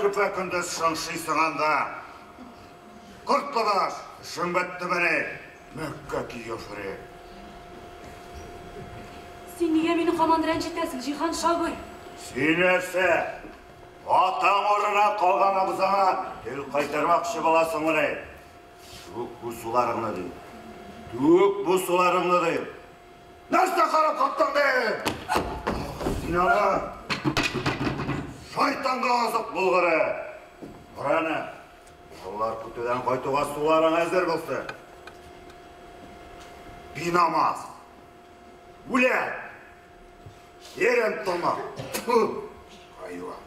Көпә-көндез шыңшыйсың анда. Кортлы баш, эшең беттемени? Мәккә кияфере. Син нигә мине һаман рәнҗетәсең, Җиһанша абый? Син нәрсә? Атаң урынына калган абзаңа тел кайтармакчы буласыңмыни? Түк бу суларыңны дим. Түк бу суларыңны дим. Нәрсә карап каттың дим? Син аны шайтанга азык булгыры. Бар әнә, балалар көтүдән кайтуга суларың әзер булсын. Бинамаз. Үләт. Ерен тамак. Тьфу. Хайван.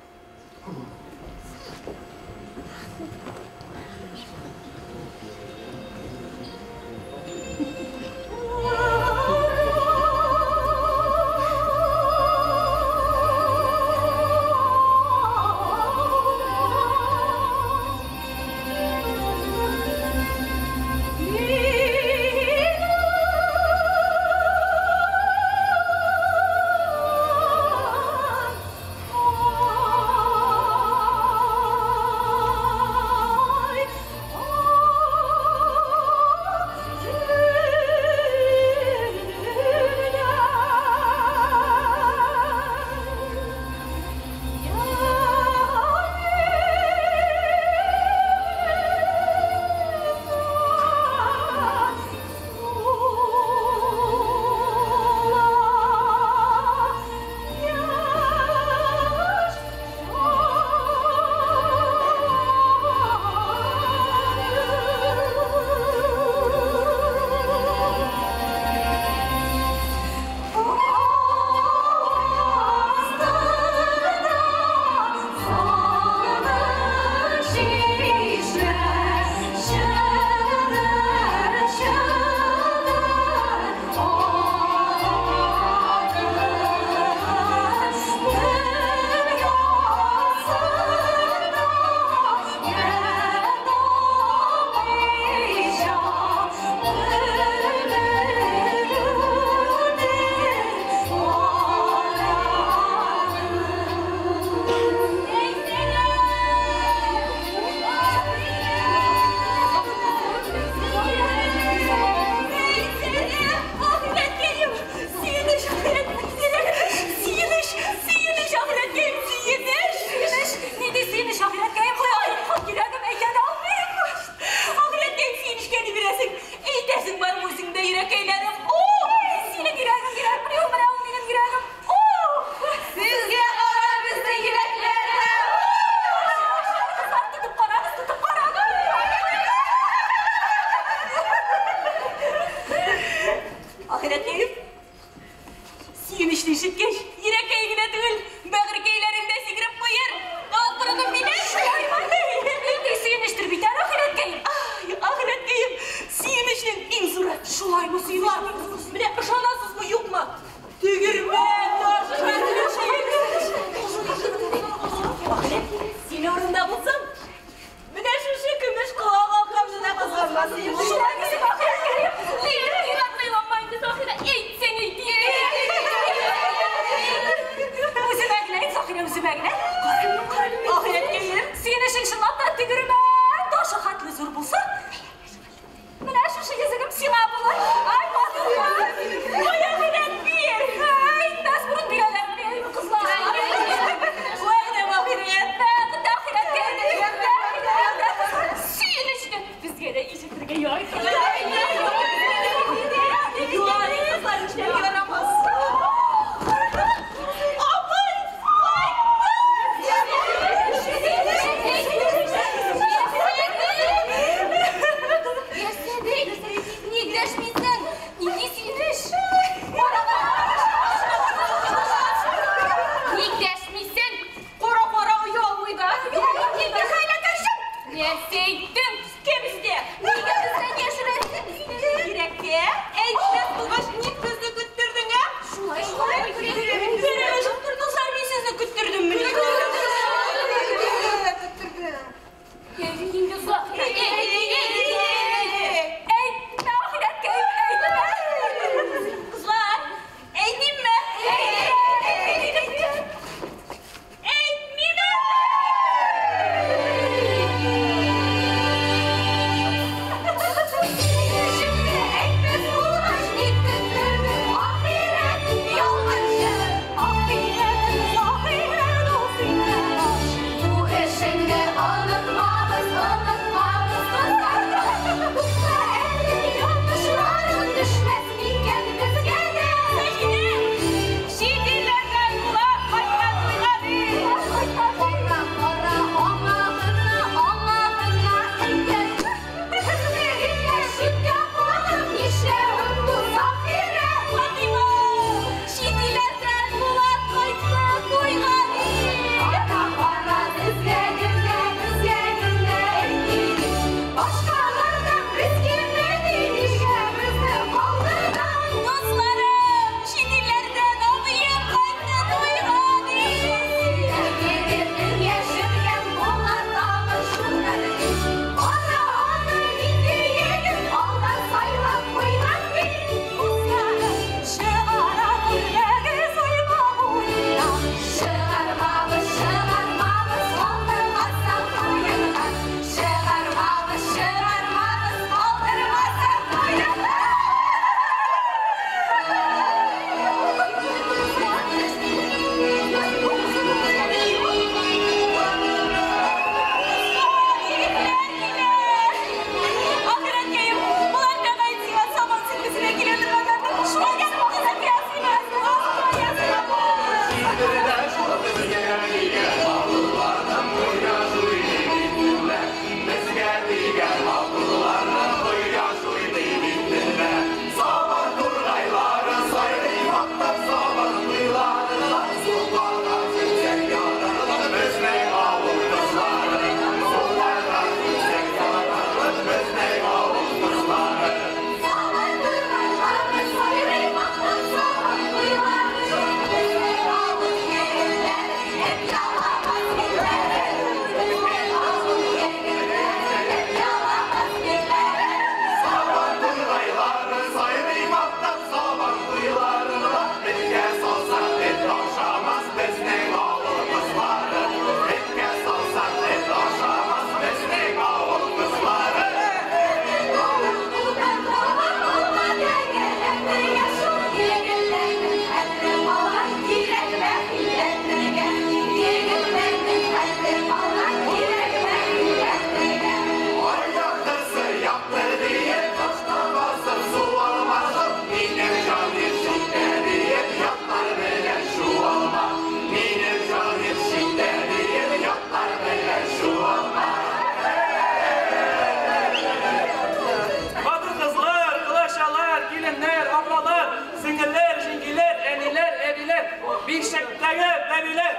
Иртәгә бәбиләр.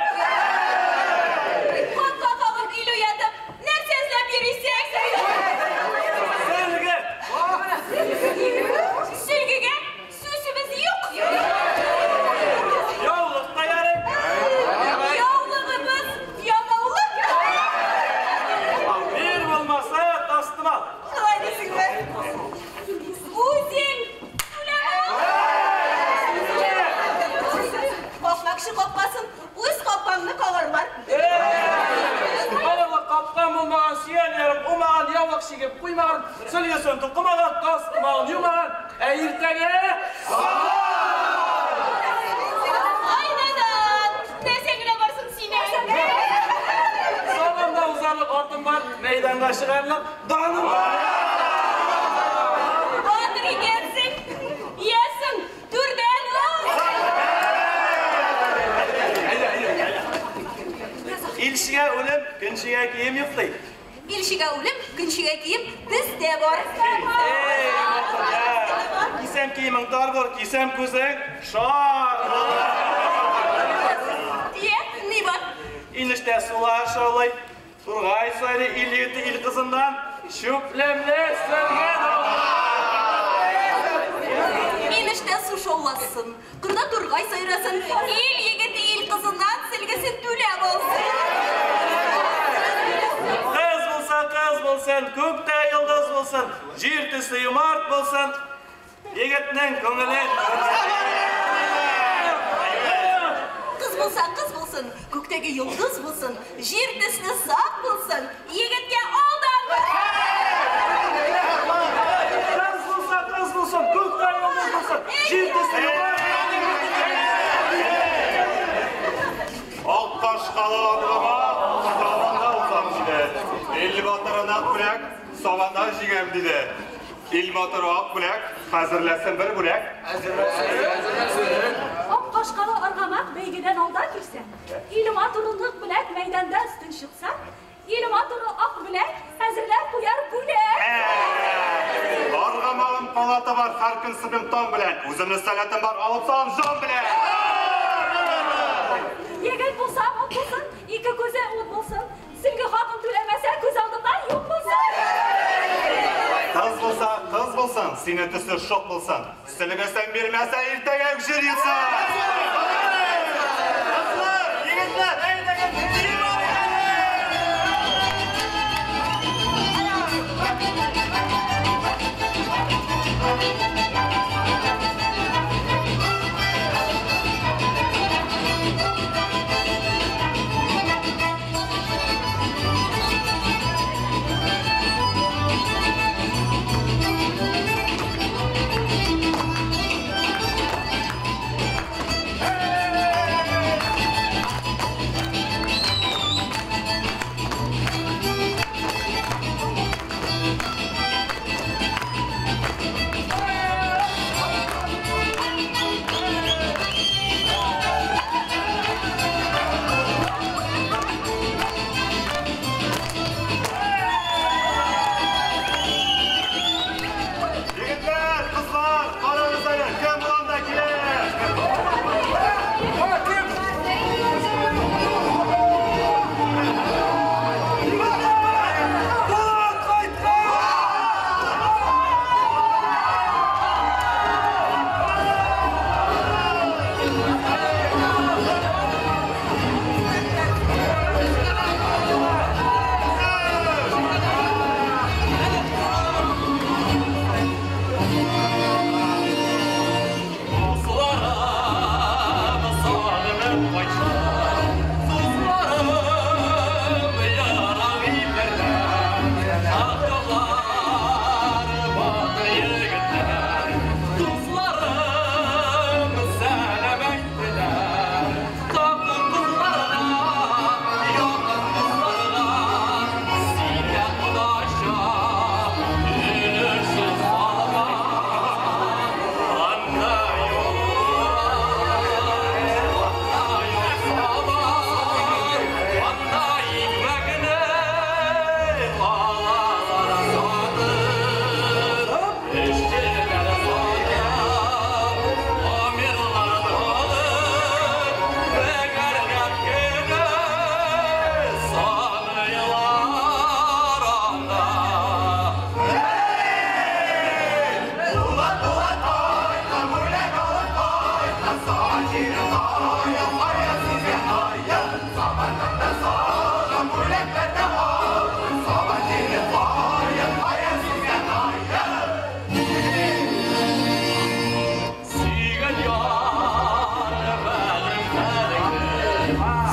Капка кагып ил уятып, нәрсә эзләп йөрисең? Сөлге. Сөлгегә сүзебез юк. Яулык та ярый. Яулыгыбыз ямаулы. Бер булмаса тастымал. Шулай дисеңме? Үзең түләп ал. Какмакчы капкасын, үз капкаңны кагарлар. Балалы капкан булмаган, сөян ярым умаган, яулык чигеп куймаган, сөлгесен тукымаган, тастымалын юмаган, ә иртәгә Айнадан, нәрсәң генә барсын синең? Сабанда узарлык атым бар, мәйданга чыгарлык даным бар. Батыр икәнсең, иясең, түрдән уз. Илчегә үлем, көнчегә кием юк ди. Илчегә үлем, көнчегә кием бездә бар. Эй, батыр, я. Кисәм киемең тар булыр, кисәм күзең шар булыр. Ие, ни бар? Инештә сулар шаулый, тургай сайрый, ил егете ил кызыннан чүпләмле сөлге Инештә су шауласын, кырда тургай сайрасын, ил егете ил кызыннан сөлгесен түләп алсын. Кыз булса кыз булсын, күктә йолдыз булсын, җир төсле юмарт булсын, егетнең күңелен Кыз булса кыз булсын, күктәге йолдыз булсын, җир төсле саф булсын, егеткә алданмасын. Кыз булса кыз булсын, күктә йолдыз булсын, җир төсле юмарт. Ак кашкалы аргамак сабанда узам диде. Ил батыры ак бүләк, сабанда җигәм диде. Ил батыры ак бүләк, хәзерләсен бер бүләк. Ак кашкалы аргамак бәйгедән алда килсә, ил матуры нык бүләк мәйданда өстен чыкса, ил матуры ак бүләк хәзерләп куяр бүләк. Аргамагым канаты бар, һәр көн сыбым таң белән. Үземнең сәләтем бар, алып салам җан белән. Егет булса ут булсын, ике күзе ут булсын, сөлге хакын түләмәсә күз алдымнан юк булсын. Кыз булса, кыз булсын, сине төсле шок булсын. Сөлгесен бирмәсә, иртәгә үк җир йотсын. Кызлар, егетләр, әйдәгез, Thank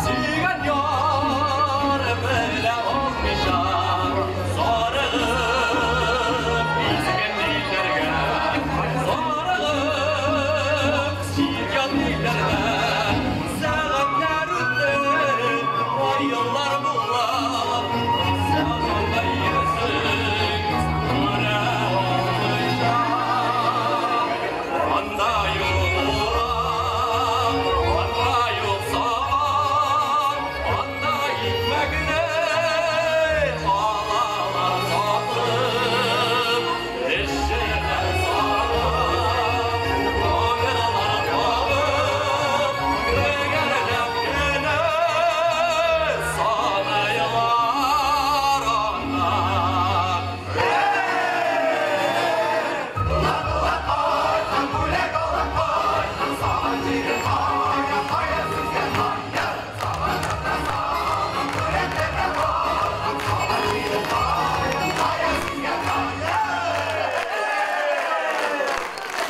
Сөйгән яр белә алмыйча, зарыгып изгән илләргә, зарыгып чит-ят илләргә. Сәгатьләр үтте, ай-еллар була, сагынган йөзең күрә алмыйча. Анда юк урак, анда юк сабан, анда икмәкне алалар сатып, эшчеләр сарып, камералар кабып, төгәлләп кенә саныйлар анда.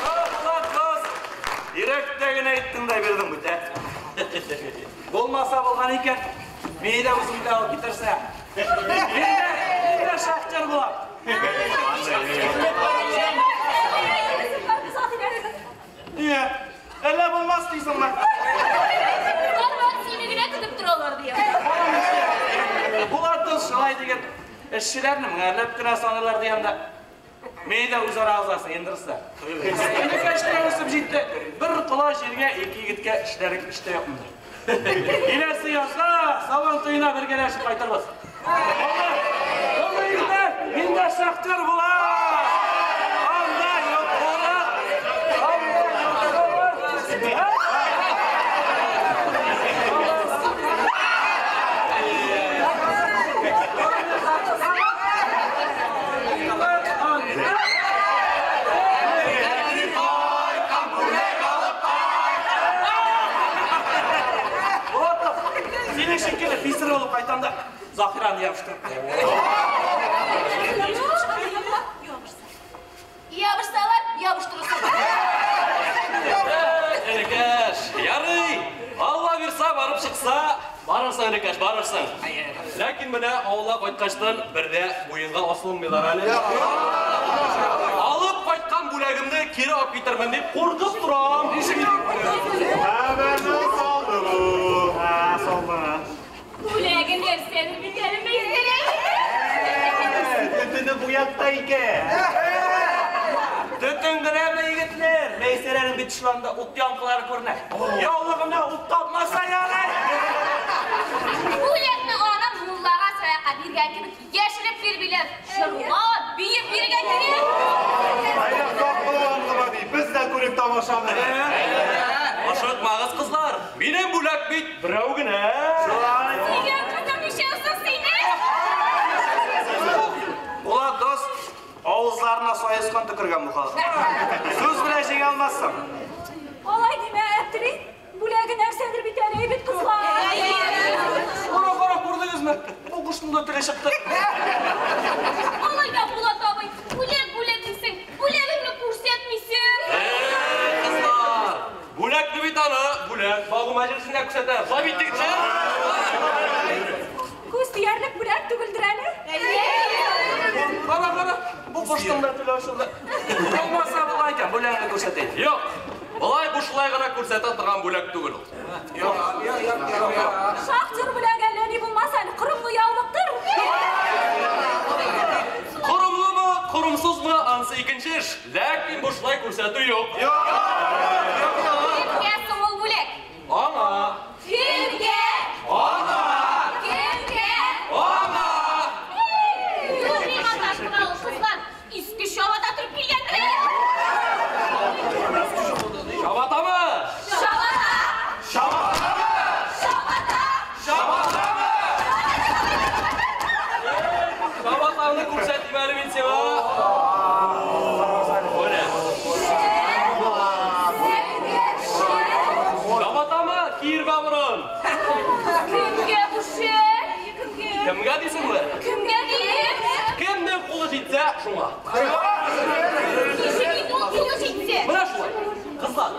Булат дус, йөрәктә генә әйттең дә бирдең бит, ә? Булмаса булган икән, мине дә үзең белән алып китерсә. Мин дә шахтер булам. Нигә? Әллә булмас дисеңме? Бар, сине генә көтеп торалар дия. Булат дус шулай дигән, эшчеләрне меңәрләп кенә саныйлар дигәндә, мине дә үз арагызга сыендырса. Энекәшләр үсеп җитте. Бер колач җиргә ике егеткә эшләре эштә юк монда. Киләсе язга Сабан туена бергәләшеп кайтырбыз. Булды, егетләр, мин дә шахтер булам. Анда юк урак, анда юк урак. Булатов, синең шикелле писарь булып кайтам да, Заһираны ябыштырып. Ябышсалар, ябыштырырсың. Энекәш, ярый. Алла бирса, барып чыкса, барырсың, энекәш, барырсың. Ләкин менә авылга кайткачтан бер дә муенга асылынмыйлар әле. Алып кайткан бүләгемне кире алып китермен дип куркып торам. Хәбәрне салды бу. Ha, салды. Бүләге нәрсәдер бит әле Мәйсәрә. Төтене бу якта икән. Төтен генәме, егетләр? Мәйсәрәнең бит тышларында ут яңкылары күренә. Яулыгымны ут тапмаса ярый. Бүләкне ана муллага сәдака биргән кебек яшереп бирмиләр. Җырлап, биеп биргән кирәк. Аяк кылган ди. Без дә күреп тамашаны. Ашыкмагыз, кызлар. Минем бүләк бит берәү генә. Дигән кызың ничәүсең синең? Булат дус, авызларына саескан төкергән бу халык. Сүз белән җиңә алмассың. Алай димә, Әптери. Бүләге нәрсәдер бит әле, бит кызлар. Кара, кара, күрдегезме? Бу кошның да теле чыкты. Алай да, Булат абый, бүләк, бүләк дисең, бүләгеңне күрсәтмисең. Кызлар, бүләкне бит аны, бүләк багу мәҗлесендә күрсәтә. Шулай бит, егетләр? Күз тиярлек бүләк түгелдер әле. Кара, кара, бу кошның да теле ачылды. Булмаса булган икән, бүләгеңне күрсәтәйм. Юк, болай бушлай гына күрсәтә торган бүләк түгел ул. Шахтер бүләге әллә ни булмас әле, корымлы яулыктыр. Корымлымы, корымсызмы, ансы икенче эш. Ләкин бушлай күрсәтү юк. Кемгә соң ул бүләк? Аңа, Кемгә? аңа, Кемгә? аңа. Юк, миңа ташкына ул кызлар. Иске чабата торып килгәндер. Чабатамы? Чабата! Чабатамы? Чабата! Чабатамы? Чабатаңны күрсәтим әле мин сиңа. Менә. Чабатамы? Киергә борын. Кемгә бу шәл? Кемгә? Кемгә дисеңме? Кемгә дим? Кемнең кулы җитсә, шуңа. Ничек инде ул кулы җитсә? Менә шулай. Кызлар,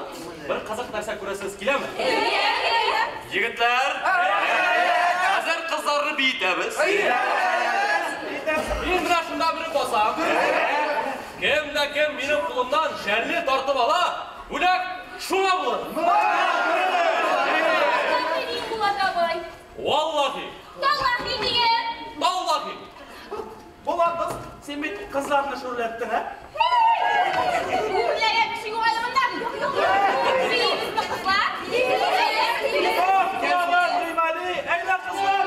бер кызык нәрсә күрәсегез киләме? Әйе. Егетләр, Мин менә шунда менеп басам. Кем дә кем минем кулымнан шәлне тартып ала, бүләк шуңа булыр. Валлахи. Валлахи дигән. Валлахи. Булат дус, син бит кызларны шүрләттең, ә? Шүрләгән кеше юк әле монда. Юк, юк, юк. Биибезме, кызлар? Кызлар, Примали, әйдә кызлар.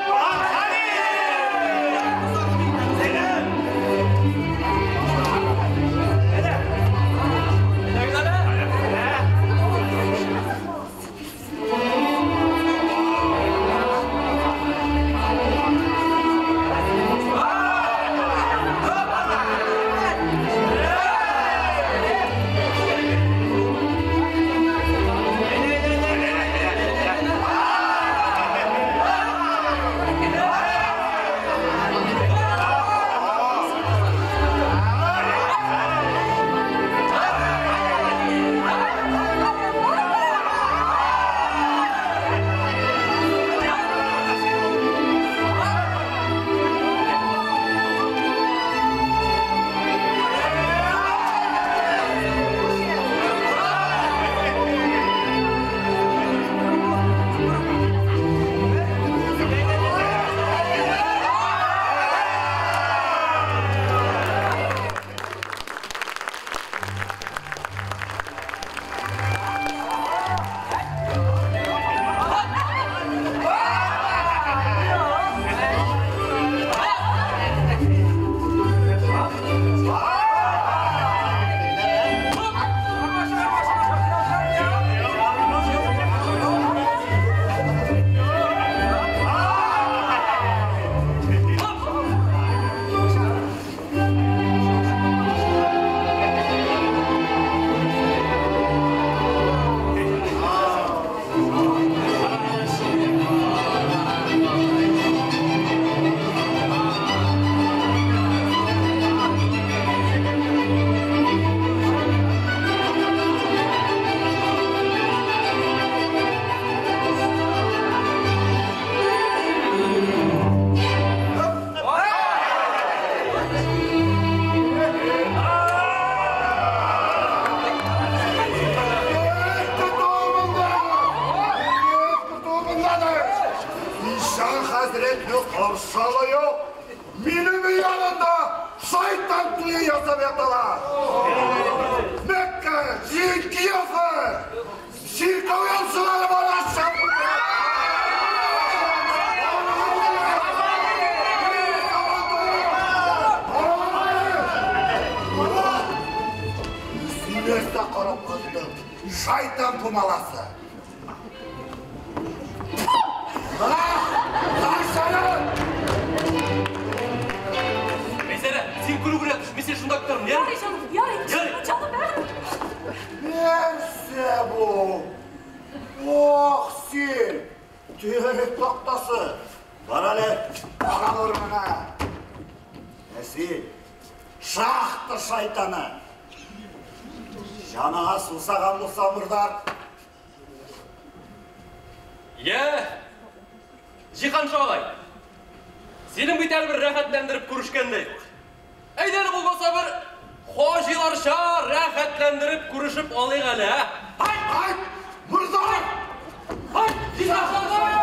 Шайтан пумаласы. Мәйсәрә, син көлү белән төш, мин сине шунда көтәрмен, ярый? Ярый, җаным, ярый. Ярый. Җаным, бәгырем. Нәрсә бу? Ох, син! Тирек тактасы. Бар әле, ага урынына. Ә син, шахта шайтаны. Җаныңа сусаган булса, мурдар. Йә, Җиһанша агай, синең бит әле бер рәхәтләндереп күрешкән дә юк. Әйдә әле булмаса бер хаҗиларча рәхәтләндереп күрешеп алыйк әле, ә? Ай, ай, мурдар! Ай, Җиһанша агай!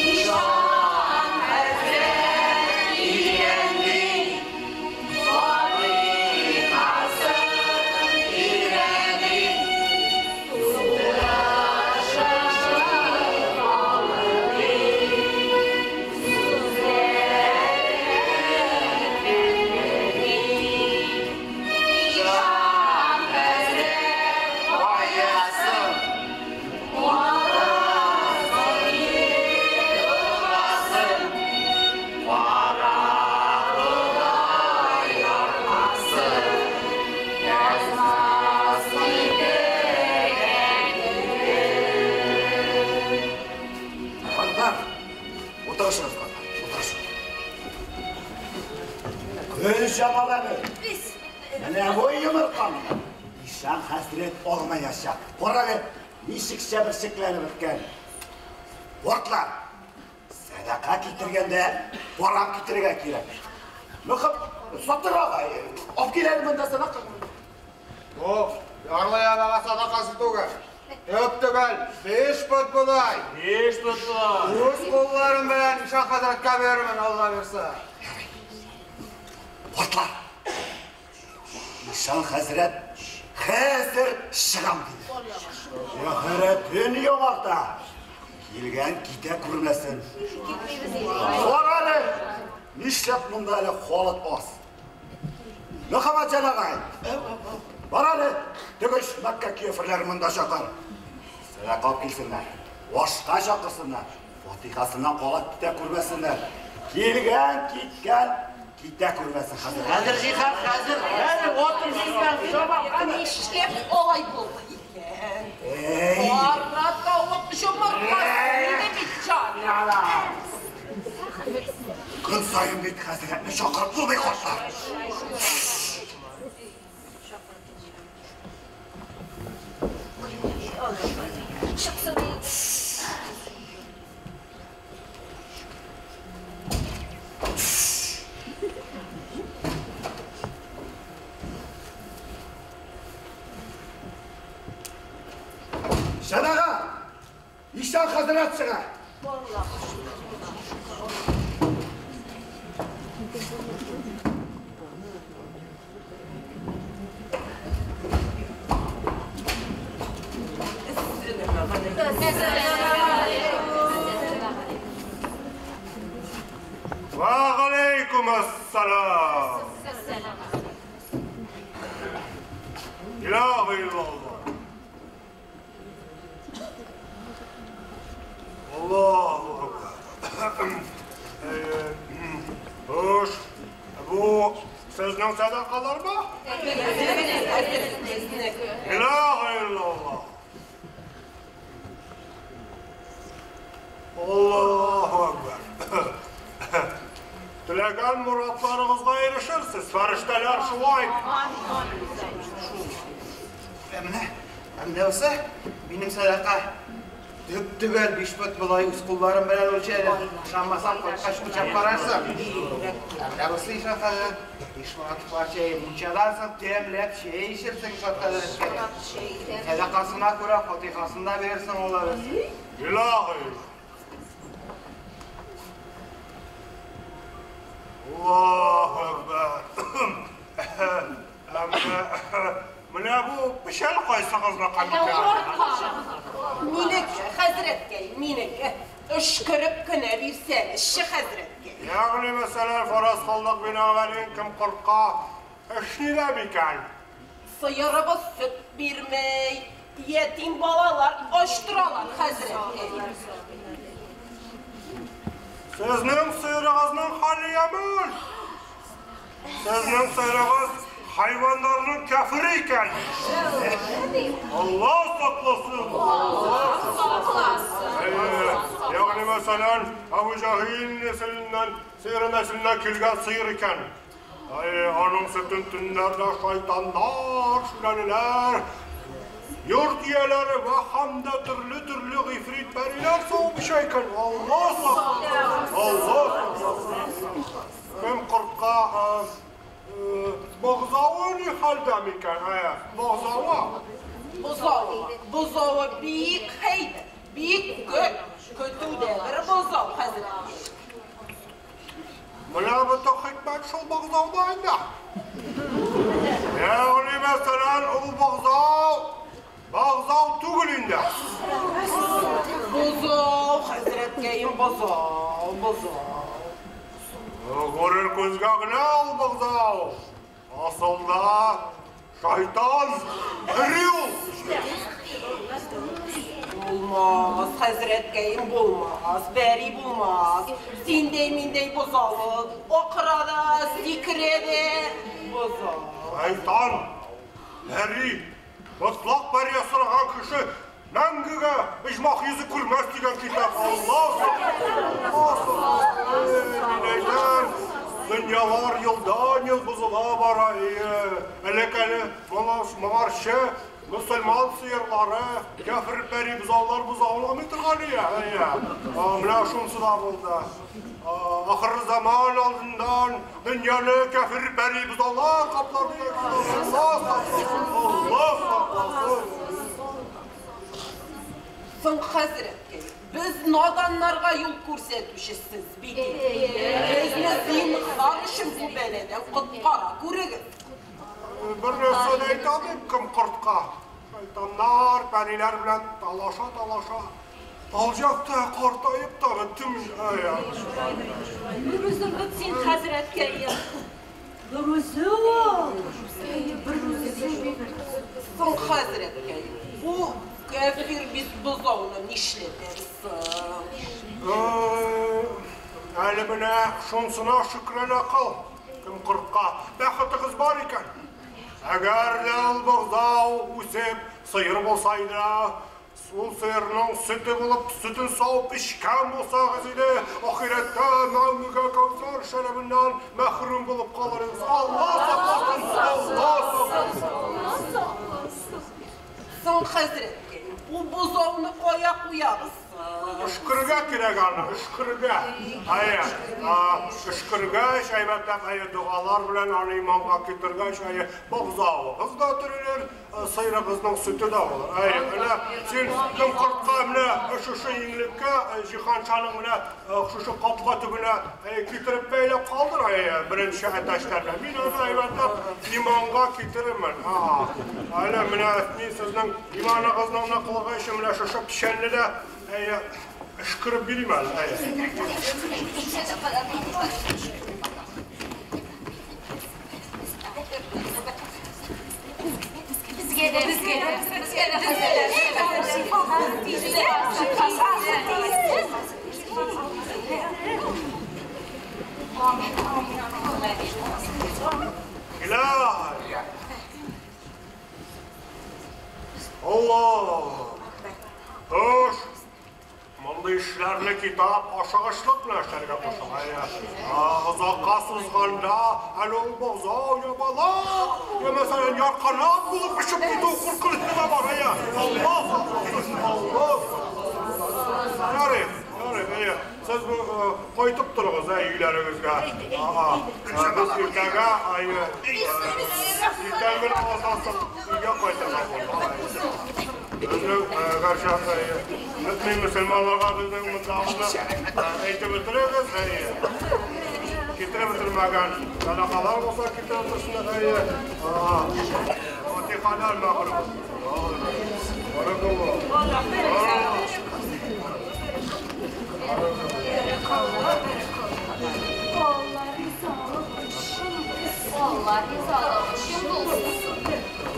Ишан хәзрәт Утырышыгыз, утырышыгыз. Гөлҗамал әби. Менә бу йомырканы ишан хәзрәт алмаячак. Кара әле, ничек чәберчекләнеп беткән. Картлар, сәдака китергәндә карап китерергә кирәк. Мөхәм, Саттар агай, алып кил әле монда сәдака. Бу ярлы ябага сәдакасы түгел. Төп-төгәл 5 пот бодай. 5 пот бодай. Үз кулларым белән ишан хәзрәткә бирермен, Алла бирсә. Картлар, ишан хәзрәт хәзер чыгам диде. Җәһәрәтен яңарта. Килгән китә күрмәсен. Кара әле, нишләп монда әле халык аз? Мөхәммәтҗан агай, бар әле, тегеш Мәккә кяферләре монда чакыр. Сәдака алып килсеннәр, ашка чакырсыннар, фатихасыннан кала китә күрмәсеннәр. Килгән, киткән, китә күрмәсен хәзер. Хәзер, Җиһан, хәзер. Әле отым җиткән, чабам, хәзер. Нишләп алай булды икән? Эй! Кара тавык йомыркасы иде бит, җаным. Көн саен бит хәзрәтне чакырып булмый, картлар. Чыксын. Шанага! Ишан хәзрәт чыга! Вә галәйкүм әссәлам. Илаһи иллаллаһ. Аллаһу акбар. Хуш, бу сезнең сәдакалармы? Илаһи иллаллаһ. Аллаһу акбар. Теләгән моратларыгызга ирешерсез, фәрештәләр шулай. Ә менә, ә менә булса, минем сәдака. Төп-төгәл 5 пот бодай үз кулларым белән үлчәдем. Ышанмасаң, кайткач үлчәп карарсың. Ә менә бусы ишан хәзрәт, Ишмуратовлар чәе, мунчадан соң тәмләп чәй эчерсең ишан хәзрәткә. Сәдакасына күрә фатихасын да бирерсең, Алла бирсә. Илаһи. Аллаһу акбар. Менә бу печән кайсыгызныкы микән? Минеке, хәзрәткәй, минеке. Өшкереп кенә бирсәгезче, хәзрәткәй. Ягъни, мәсәлән, фараз кылдык биналарын кем кортка эш нидә микән? Сыерыбыз сөт бирмей, ятим балалар ач торалар, хәзрәткәй. Сезнең сыерыгызның хәле яман. Сезнең сыерыгыз хайваннарның кафире икән. Алла сакласын. Сакласын. Ягъни, мәсәлән, Әбу Җаһил нәселеннән, сыер нәселеннән килгән сыер икән. Аның сөтен төннәрдә шайтаннар, шүрәлеләр, йорт ияләре вә һәм дә төрле-төрле гыйфрит пәриләр савып эчә икән. Алла сакласын. Алла сакласын. Кем кортка бозавы ни хәлдә микән? Бозавы. Бозавы, бозавы бик һәйбәт, бик күп. Көтүдә бер бозау, хәзрәткәй. Менә бөтен хикмәт шул бозауда инде. Ягъни, мәсәлән, ул бозау, бозау түгел инде. Бозау, хәзрәткәем, бозау, бозау. Күрер күзгә генә ул бозау. Асылда шайтан, пәри ул. Булмас, хәзрәткәем, булмас, бәри булмас. Синдәй миндәй бозавы, акыра да, сикерә дә, бозау. Шайтан, пәри, мотлак пәри асраган кеше мәңгегә оҗмах йөзе күрмәс дигән китап. Алла сакласын. Дөньялар елдан-ел бозыла бара. Элек әле моңарчы мөселман сыерлары, кяфер пәри бозаулар бозауламый торган иде. Менә шунысы да булды. Ахыр заман алдыннан дөньяны кяфер пәри бозаулар каплар дигән. Алла сакласын, Алла сакласын. Соң хәзрәткәй, без наданнарга юл күрсәтүче сез бит. Безне зинһар өчен бу бәладән коткара күрегез. Бер нәрсә дә әйтә алмыйм кем кортка. Шайтаннар, пәриләр белән талаша-талаша. Алҗап та, картаеп та беттем. Бер үзең бит син, хәзрәткәем. Бер үзең. Бер үзең. Соң хәзрәткәем, бу кәфир бит бозауны нишләтәсең? Әле менә шунсына шөкрана кыл. Кем кортка, бәхетегез бар икән. Әгәр дә ул бозау үсеп сыер булса иде, ул сыерның сөте булып, сөтен савып эчкән булсагыз иде, ахирәттә мәңгегә кәүсәр шәрабыннан мәхрүм булып калыр идегез. Алла сакласын, Алла сакласын. Соң хәзрәткәй, бу бозауны кая куябыз? Өшкерергә кирәк аны, өшкерергә. Әйе, өшкергәч, әйбәтләп, әйе, догалар белән аны иманга китергәч, әйе, бозавыгыз да терелер, сыерыгызның сөте дә булыр. Әйе, менә син кем кортка менә шушы иңлеккә, Җиһаншаның менә шушы капка төбенә китереп бәйләп калдыр, әйе, беренче әтәчләр белән. Мин аны әйбәтләп иманга китерермен. Әле менә мин сезнең иманыгызның ныклыгы өчен менә шушы печәнне дә әйе, өшкереп бирим әле, әйе. Безгә дә, безгә дә, безгә дә İlahi! Allah! Hoş! Мондый эшләрне китап ашыгычлык белән эшләргә кушыла. Озакка сузганда әле ул бозау я балык, я мәсәлән ярканат булып очып китү куркынычы да бар. Алла сакласын, Алла сакласын. Ярый, ярый, әйе. Сез кайтып торыгыз өйләрегезгә. Без иртәгә, әйе, иртәнге намаздан соң өйгә кайтырга булдык. Безнең гәрчә мөмин мөселманларга безнең мондагыны әйтеп бетерегез, әйе. Китереп бетермәгән сәдакалар булса китереп торсыннар, әйе. Фатихадан мәхрүм. Баракаллаһ. Алла ризалыгы өчен булсын. Алла ризалыгы өчен булсын.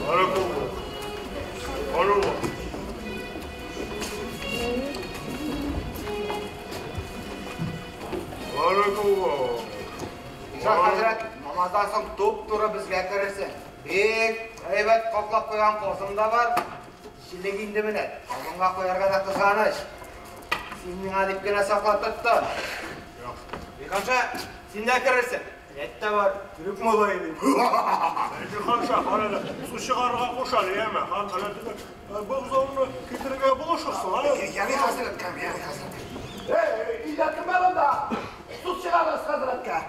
Баракаллаһ. Баракаллаһ. Баракаллаһ. Шах хәзрәт, намаздан соң туп-туры безгә керерсең. Бик әйбәт каклап куйган казым да бар. Җилек инде менә. Табынга куярга да кызганыч. Син миңа дип кенә саклап тоттың. Җиһанша, син дә керерсең. Рәт тә бар, төрек малае дип. Җиһанша, кара әле, су чыгарырга куш әле, яме. Бозауны китерергә булышырсың, әле. Ярый хәзрәткә, ярый хәзрәткә. Эй, өйдә кем бар анда? Су чыгарыгыз хәзрәткә.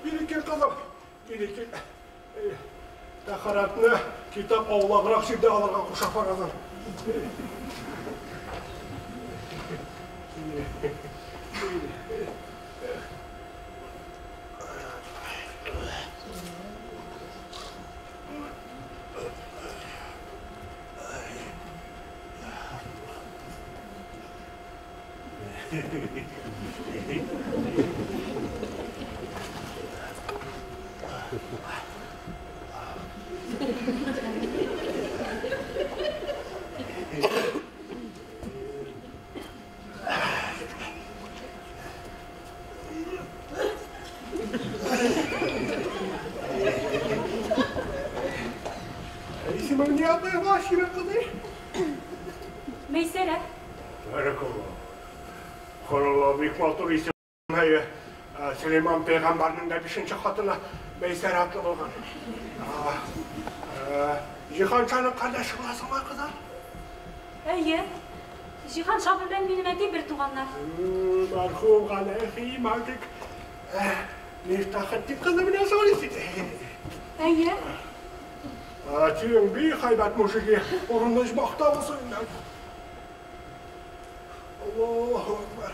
Бирекел, кызым, бирекел. Тәһарәтне китап аулаграк җирдә алырга куша фаразын. Исемең ни атайга, Ширин кызый? Мәйсәрә. Бәрәкалла. Коралла бик матур исем. Әйе, Сөләйман пәйгамбәрнең дә бишенче хатыны Мәйсәрә атлы булган. Җиһаншаның кардәше буласыңмы, кызым? Әйе. Җиһанша белән минем әти бер туганнар. Мәрхүм галәйһи мактик. Мифтахетдин кызы белән сөйлисең. Әйе. Әтиең бик һәйбәт мужиги, урынны оҗмахта булсын инде. Аллаһу акбар.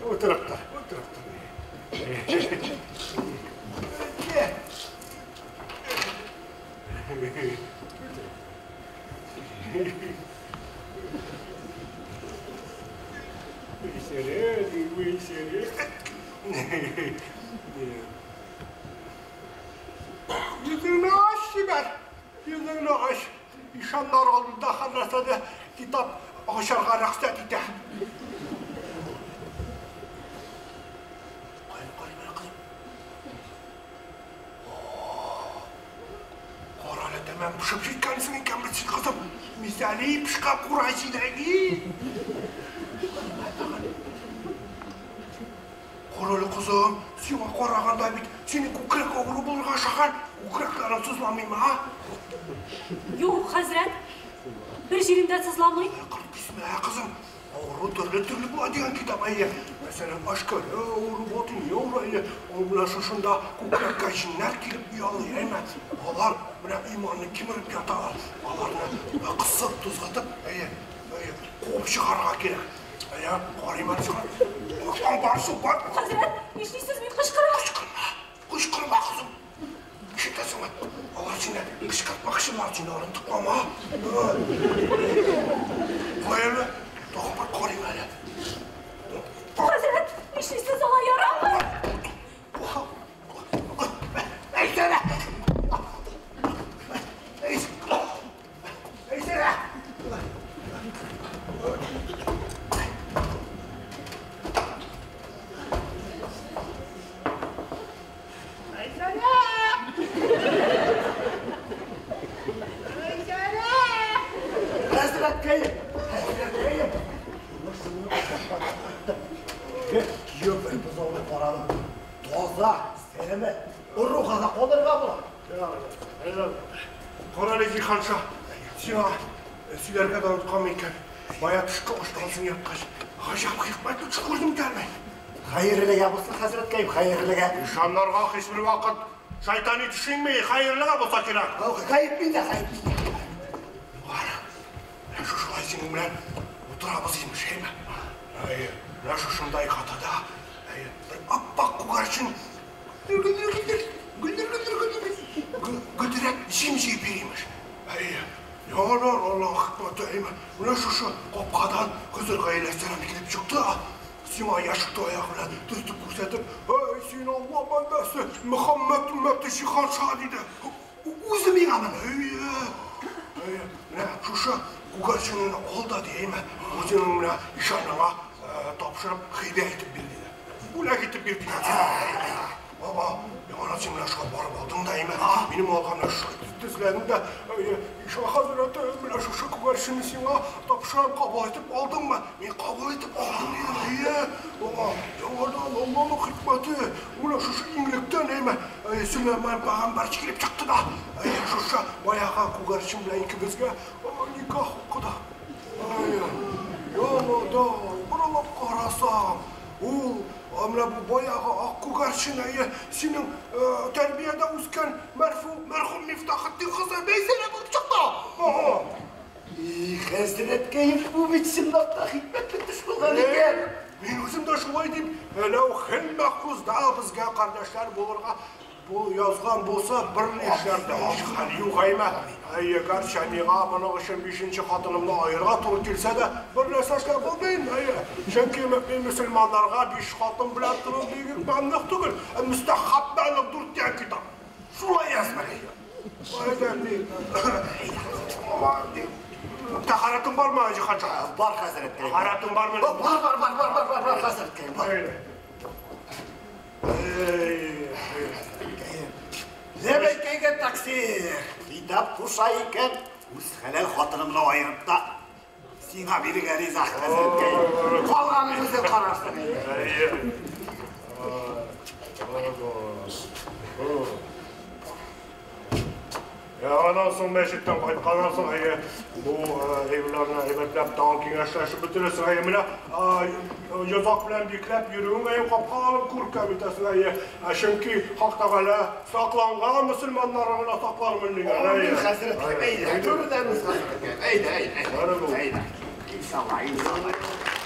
Утырып тор, утырып тор. Мәйсәрә, Мәйсәрә. Йөзеңне ач, чибәр. Йөзеңне ач. Ишаннар алдында хәзрәтне китап ачарга рөхсәт итә. Кай, кай, менә кызым. Кара әле, тәмам пешеп җиткәнсең икән бит син, кызым. Мисали пешкән курай җиләге. Кара әле, кызым, сиңа караганда бит синең күкрәк авыру булырга охшаган. Күкрәкләрең сызламыймы, а? Юк, хәзрәт. Бер җирем дә сызламый. Кырт кисмә, кызым. Авыру төрле-төрле була дигән китап, әйе. Мәсәлән, ашканы авыру, батыни авыру, әйе. Ул менә шушында күкрәккә җеннәр килеп оялый, әйме? Алар менә иманны кимереп яталар. Аларны кысып, тузгытып, әйе, әйе, куып чыгарырга кирәк. Әйе, карыйм әле сиңа. Бар, су бар. Хәзрәт, нишлисез, мин кычкырам. Кычкырма, кычкырма, кызым. Ишетәсеңме? Алар сине кычкыртмакчы булар, син аны тыңлама. Кой әле, тагын бер карыйм әле. Хәзрәт, нишлисез, алай ярамый. Әйсәнә! Әйсәнә! Хәзрәткәем! Хәзрәткәем! Кияү бер бозауны карадым. Таза, сәламәт, оруга да калырга була. Кара әле, Җиһанша, сиңа сөйләргә дә оныткан икән. Бая төшке аштан соң яткач, гаҗәп хикмәтле төш күрдем икән мин. Хәерлегә булсын, хәзрәткәем, хәерлегә. Ишаннарга һичбер вакыт шайтани төшенми, хәерлегә булса кирәк. Гаеп миндә, гаеп миндә. Кара, менә шушылай синең белән утырабыз имеш, әйме? Әйе, менә шушындай хатада, әйе, бер аппак күгәрчен гөлдер-гөлдер, гөлдер-гөлдер-гөлдер, гөлдерәп җим җыеп йөри имеш. Әйе, ярар, Аллаһ хикмәте, әйме? Менә шушы капкадан Хозыр галәйһиссәлам килеп чыкты, сиңа яшел таягы белән төртеп күрсәтеп, "Әй, син Алла бәндәсе, Мөхәммәд өммәте Җиһанша" диде. Үзе миңа моны. Әйе, әйе, менә шушы күгәрченне ал да ди, әйме? Үзеңнең менә ишаныңа тапшырып, хибә итеп бир диде. Бүләк итеп бир дигән сүз. Баба, яңа син менә шуңа барып алдың да, әйме? Минем алга менә шулай тезләдең дә, әйе, ишан хәзрәте, менә шушы күгәрченне сиңа тапшырам, кабул итеп алдыңмы? Мин кабул итеп алдым дидем, әйе. Баба, яңадан Алланың хикмәте, менә шушы иңлектән, әйме, Сөләйман пәйгамбәр килеп чыкты да, шушы баягы күгәрчен белән икебезгә никах укыды. Яңадан борылып карасам, ул менә бу баягы ак күгәрчен, синең тәрбиядә үскән мәрхүм Мифтахетдин кызы Бәйсәрә булып чыкты. И, хәзрәткәем, бу бит чынлап та хикмәтле төш булган икән. Мин үзем дә шулай дип, ләүхел мәхфузда безгә кардәшләр булырга бу язган булса, бер нишләрдә һич хәл юк әймә. Әйе, гәрчә миңа моның өчен бишенче хатынымны аерырга туры килсә дә, бер нәрсә эшләп булмый инде, әйе. Чөнки мөэмин мөселманнарга биш хатын белән тору бигүк мәмнүгъ түгел, ә мөстәхәб мәмнүгъ дүрт дигән китап. Шулай язмый. Әйдә, тәһарәтең бармы, Җиһанша? Бар, хәзрәткәем. Тәһарәтең бармы? Бар, бар, бар, бар, бар, бар, бар, хәзрәткәем, бар. Ләбәйкәйгә таксир. Китап куша икән, үз хәләл хатынымны аерып та сиңа бирергә риза, хәзрәткәем. Калганын үзең карарсың инде. Аннан соң мәчеттән кайтканнан соң, әйе, бу әйберләрне әйбәтләп тагын киңәшләшеп бетерәсең, әйе, менә йозак белән бикләп йөрүең, әйе, капка алып күркәм итәсең, әйе. Чөнки Хак Тәгалә сакланган мөселманнарны гына саклармын дигән, әйе. Амин, хәзрәткәем, әйдә, күренәбез, хәзрәткәем, әйдә, әйдә, әйдә. Иншалла, иншалла. Ай, сарган.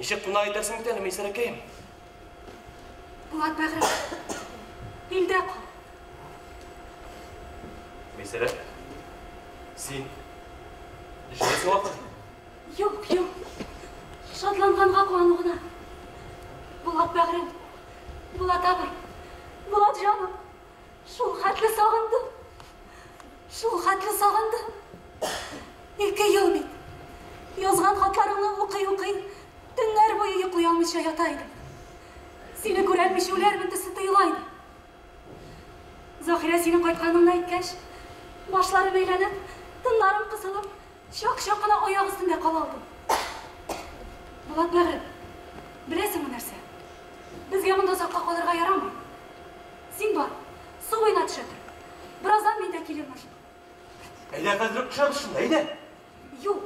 Ничек кунак итәрсең бит әле, Мәйсәрәкәем? Булат бәгърем, илдә кал. Мәйсәрә, син җыясың вакыт. Юк, юк. Шатланганга куану гына. Булат бәгърем, Булат абый, Булат җаным, шул хәтле сагындым. Шул хәтле сагындым. 2 ел бит. Язган хатларыңны укый-укый, төннәр буе йоклый алмыйча ята идем. Сине күрәлмичә үләрмен төсле тоела иде. Заһирә синең кайтканыңны әйткәч, башларым әйләнеп, тыннарым кысылып, чак-чак кына аяк өстендә кала алдым. Булат бәгърем, беләсеңме нәрсә? Безгә монда озакка калырга ярамый. Син бар, су буена төшә тор. Бераздан мин дә килермен. Әйдә, хәзер үк төшәбез шунда, әйдә. Юк,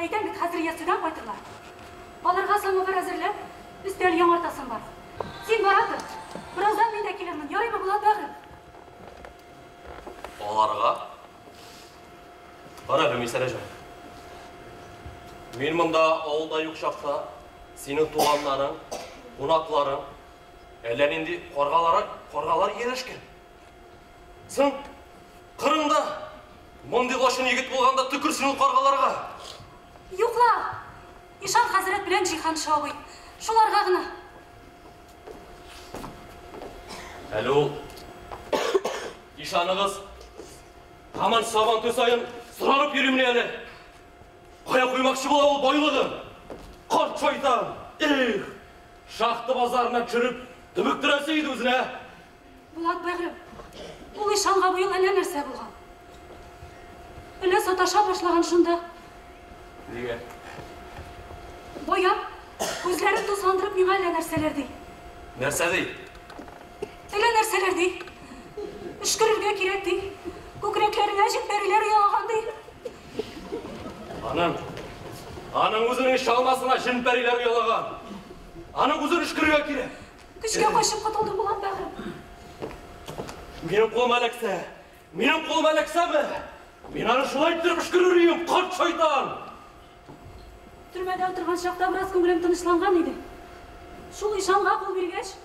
әйтәм бит, хәзер ястүдән кайтырлар. Аларга самовар әзерләп, өстәл яңартасым бар. Син бара тор. Бераздан мин дә килермен. Ярыймы, Булат бәгърем? Аларга? Кара әле, Мәйсәрә җан. Мин монда авылда юк чакта синең туганнарың, кунакларың, әллә нинди каргалар, каргалар ияләшкән. Соң, Кырымда мондый лачын егет булганда төкерсен ул каргаларга. Юк ла! Ишан хәзрәт белән Җиһанша абый. Шуларга гына. Әле ул ишаныгыз һаман сабан туй саен соранып йөримени әле? Кая куймакчы була ул байлыгын? Карт шайтан! Эх! Шахта базарына төшереп дөмектерәсе иде үзенә. Булат бәгърем, ул ишанга быел әллә нәрсә булган. Әллә саташа башлаган шунда. Нигә? Бая күзләрен тузгандырып миңа әллә нәрсәләр ди. Нәрсә ди? Әллә нәрсәләр ди. Өшкерергә кирәк ди. Күкрәкләренә җеппәриләр оялаган ди. Аның, аның үзенең чалмасына җен-пәриләр оялаган. Аның үзен өшкерергә кирәк. Көчкә качып котылдым, Булат бәгърем. Минем кулыма эләксә, минем кулыма эләксәме? Мин аны шулай иттереп өшкерер идем, карт шайтан! Төрмәдә утырган чакта бераз күңелем тынычланган иде. Шул ишанга кул биргәч,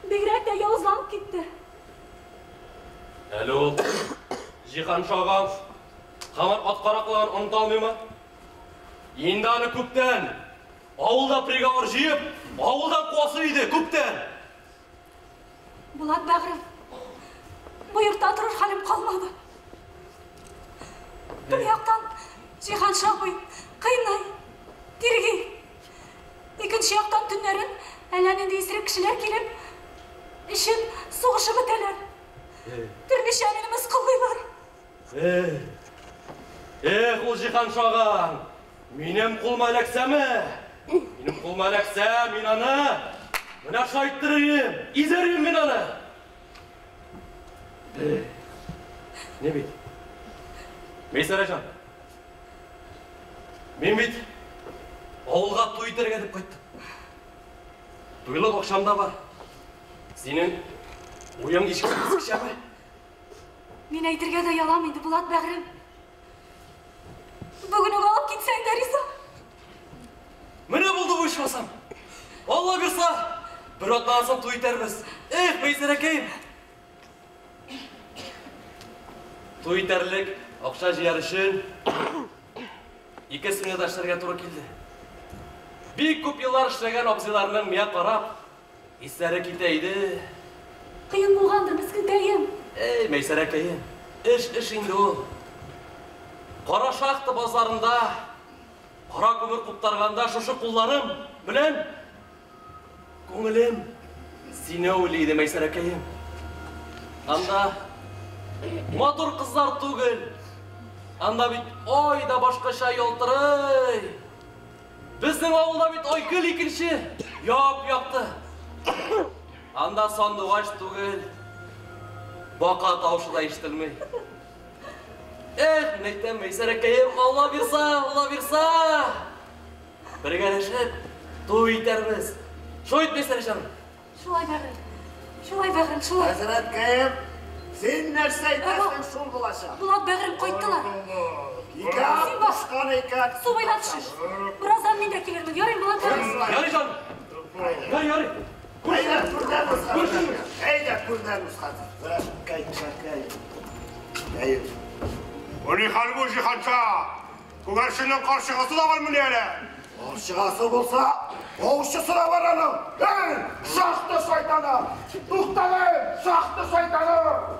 бигрәк тә явызланып китте. Әле ул Җиһаншага һаман ат караклыгын оныта алмыймы? Инде аны күптән авылда приговор җыеп, авылдан куасы иде, күптән. Булат бәгърем, бу йортта торыр хәлем калмады. Бер яктан Җиһанша абый кыйный, тирги. Икенче яктан төннәрен әллә нинди исерек кешеләр килеп, эчеп, сугышып бетәләр. Төрлечә мине мыскыллыйлар. Эх, эх, ул Җиһаншагаң, минем кулыма эләксәме? Минем кулыма эләксә, мин аны менә шулай иттерер идем, изәр идем мин аны. Эх, не бит? Мәйсәрә җан, мин бит авылга туй итәргә дип кайттым. Туйлык акчам да бар. Синең уең искечәме? Мин әйтергә дә оялам инде, Булат бәгърем. Бүген үк алып китсәң дә риза. Менә булды бу ичмасам. Алла бирса, бер атнадан соң туй итәрбез. Эх, Мәйсәрәкәем. Туй итәрлек акча җыяр өчен 2 сменада эшләргә туры килде. Бик күп еллар эшләгән абзыйларның миңа карап исләре китә иде. Кыен булгандыр, мескенкәем. Эй, Мәйсәрәкәем, эш эш инде ул. Кара шахта базарында кара күмер куптарганда шушы кулларым белән күңелем сине уйлый иде, Мәйсәрәкәем. Анда матур кызлар түгел, анда бит ай да башкача ялтырый. Безнең авылда бит ай гел икенче, яп-якты. Анда сандугач түгел, бака тавышы да ишетелми. Эх, мин әйтәм, Мәйсәрәкәем, Алла бирса, Алла бирса. Бергәләшеп туй итәрбез. Шулай ит, Мәйсәрә җаным. Шулай, бәгърем. Шулай, бәгърем, шулай. Хәзрәткәем, Син нәрсә әйтәсең, шул булачак. Булат бәгырем кайттылар. Икән, кушкан икән. Су буена төшеш. Бераздан мин дә килермен. Ярый, Булат бәгырем. Ярый, җаным. Ярый, ярый. Әйдә, күрдән узган. Әйдә, күрдән узган. Кай, кай. Әйе. Бу ни хәл бу, Җиһанша? Күгәрченнең карчыгасы да бармыни әле? Карчыгасы булса, аучысы да бар аның. Эй, шахта шайтаны! Туктале, шахта шайтаны!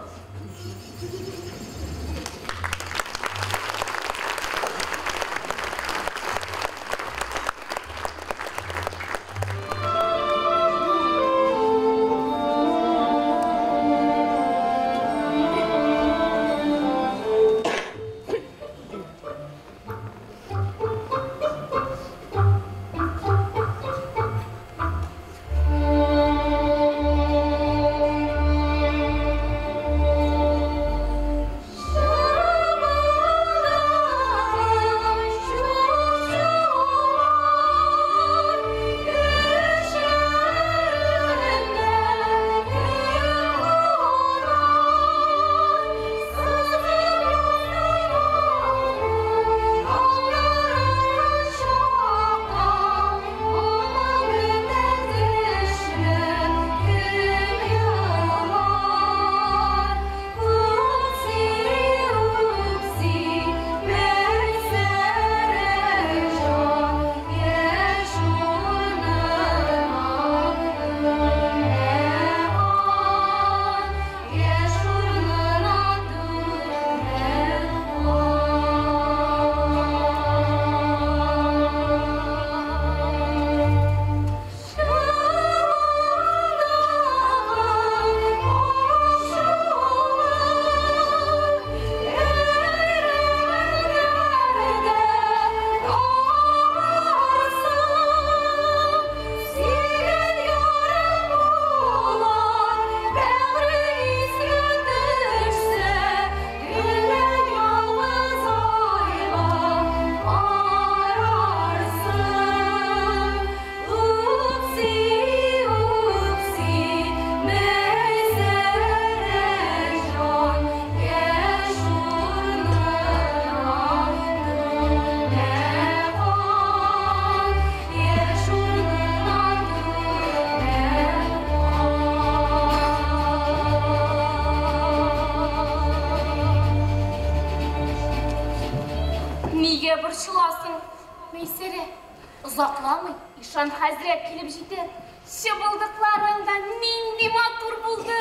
Озакламый, ишан хәзрәт килеп җитә. Чыбылдыкларың да нинди матур булды.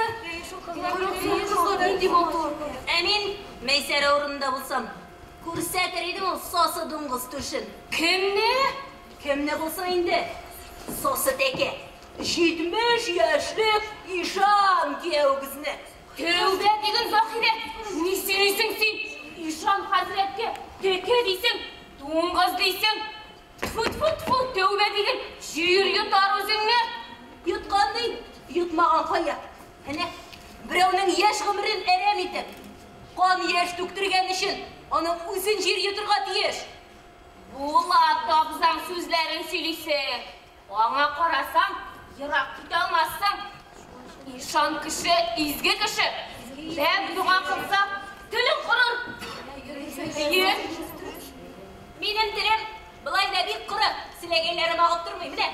Шул кызлар нинди матур. Ә мин Мәйсәрә урынында булсам, күрсәтер идем ул сасы дуңгыз түшен. Кемне? Кемне булсын инде? Сасы тәкә. 70 яшьлек ишан кияүгезне. Тәүбә диген, Заһирә. Ни сөйлисең син? Ишан хәзрәткә тәкә дисең, дуңгыз дисең. Тфу, тфу, тфу, тәүбә диген, җир йотар үзеңне. Йоткан ни, йотмаган кая? Әнә, берәүнең яшь гомерен әрәм итеп, кан яшь түктергән өчен аның үзен җир йотырга тиеш. Булат абзаң сүзләрен сөйлисең. Аңа карасаң, ерак китә алмассың. Ишан кеше, изге кеше. Бәк дога кылса, телең корыр. Әйе. Минем телем былай да бик коры, селәгәйләрем агып тормый, менә.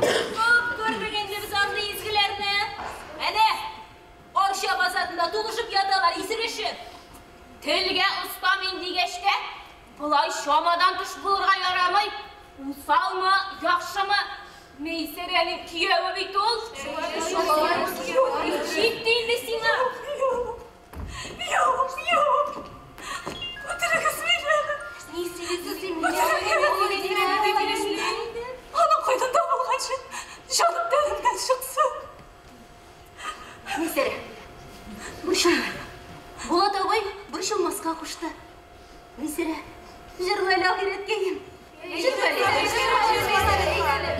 Күп күрдек инде без андый изгеләрне. Әнә, Арча базарында тулышып яталар, исерешеп. Телгә оста мин дигәч тә, болай чамадан тыш булырга ярамый. Усалмы, яхшымы? Мәйсәрәнең кияве бит ул. Җитте инде сиңа. Юк, юк. Үтерегез мине. Ни сөйлисең син? Аның кайдан табылганчы, җаным тәнемнән чыксын. Мәйсәрә, борчылма. Булат абый борчылмаска кушты. Мәйсәрә, җырла әле ахирәткәем. Җырла әле.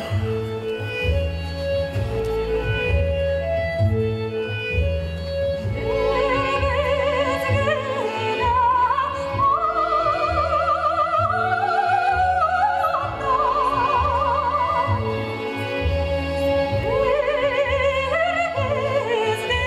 Thank you.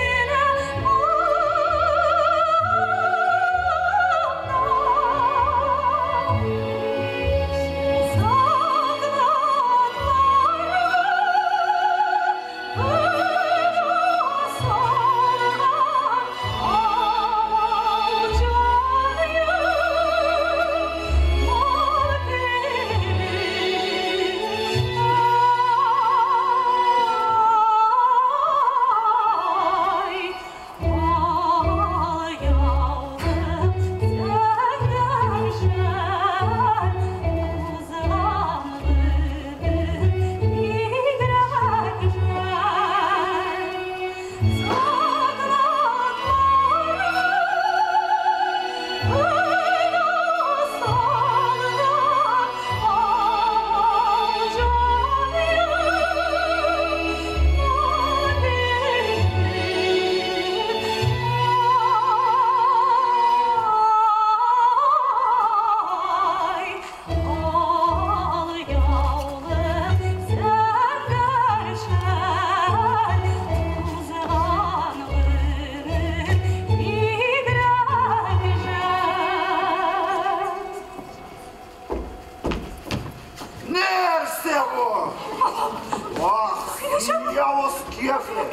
Сөякле!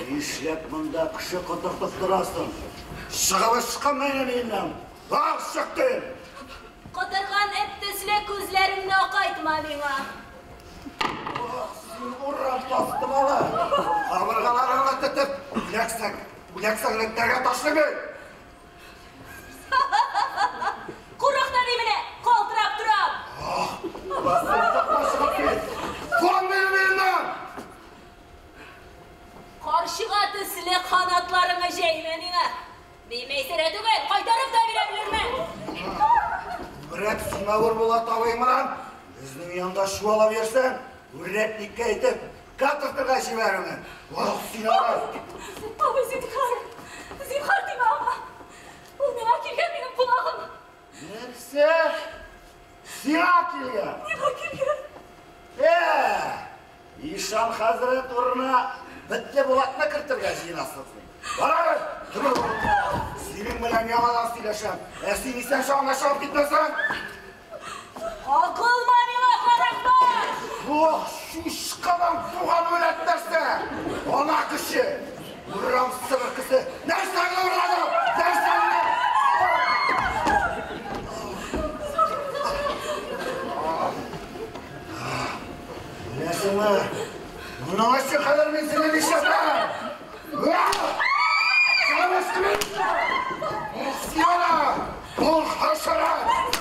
Нишләп монда кеше котыртып торасың? Чыгып ычкын минем өемнән! Бар, чык дим! Котырган эт төсле күзләреңне акайтма миңа. Ох, син урам тастымалы! Кабыргаларыңны тетеп, үләксәң, үләксәң этләргә ташлыйм мин! Курык та ди менә, калтырап торам. Ох, басып чыгып кит! Кон минем өемнән! Карчыга төсле канатларыңны җәймә миңа. Мин Мәйсәрә түгел, кайтарып та бирә белермен. Күбрәк самавыр Булат абыең белән безнең янда чуала бирсәң, үрәтниккә әйтеп, каторгага җибәрермен. Ох, син ары! Абый, зинһар, зинһар тимә аңа. Ул миңа килгән, минем кунагым. Нәрсә? Сиңа килгән? Миңа килгән. Ишан хәзрәт урынына бетле Булатны кертергә җыенасың син. Бар, төбер урынына. Синең белән яңадан сөйләшәм. Ә син исән чагында чыгып китмәсәң? Кагылма миңа, каракбаш! Ох, чучкадан туган үләт нәрсә! Ана кеше! Урам сыбыркысы! Нәрсәңне урладың? Нәрсәңне? Беләсеңме? Моның өчен хәзер мин сине нишләтәм? Сиана! Ул хәшәрәт!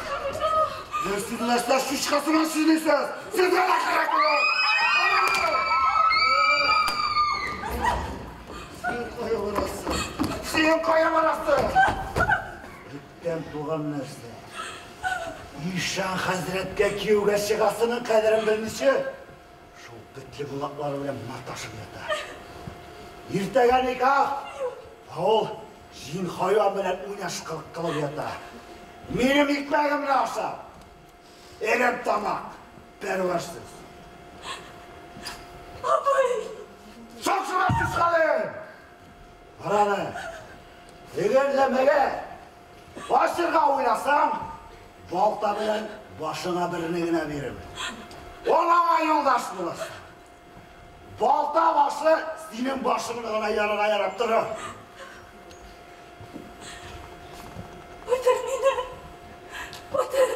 Сез нәрсә чучкасына сөйлисез? Сезгә дә кирәк була! Син кая барасың? Син кая барасың? Эттән туган нәрсә. Ишан хәзрәткә кияүгә чыгасының кадерен белмичә, шул бетле булаклары белән маташып ята. Иртәгә никах, ә ул җин хайван белән уйнашкылык кылып ята. Минем икмәгемне ашап, әрәм тамак, пәрвәрсез. Абый! Шапшыма чучкалым! Караны, әгәр дә мәгәр ачырга уйласаң, балта белән башыңа берне генә бирермен. Анаңа юлдаш буласың. Балта башы синең башыңны гына ярырга ярап торыр. Үтер мине! Үтер!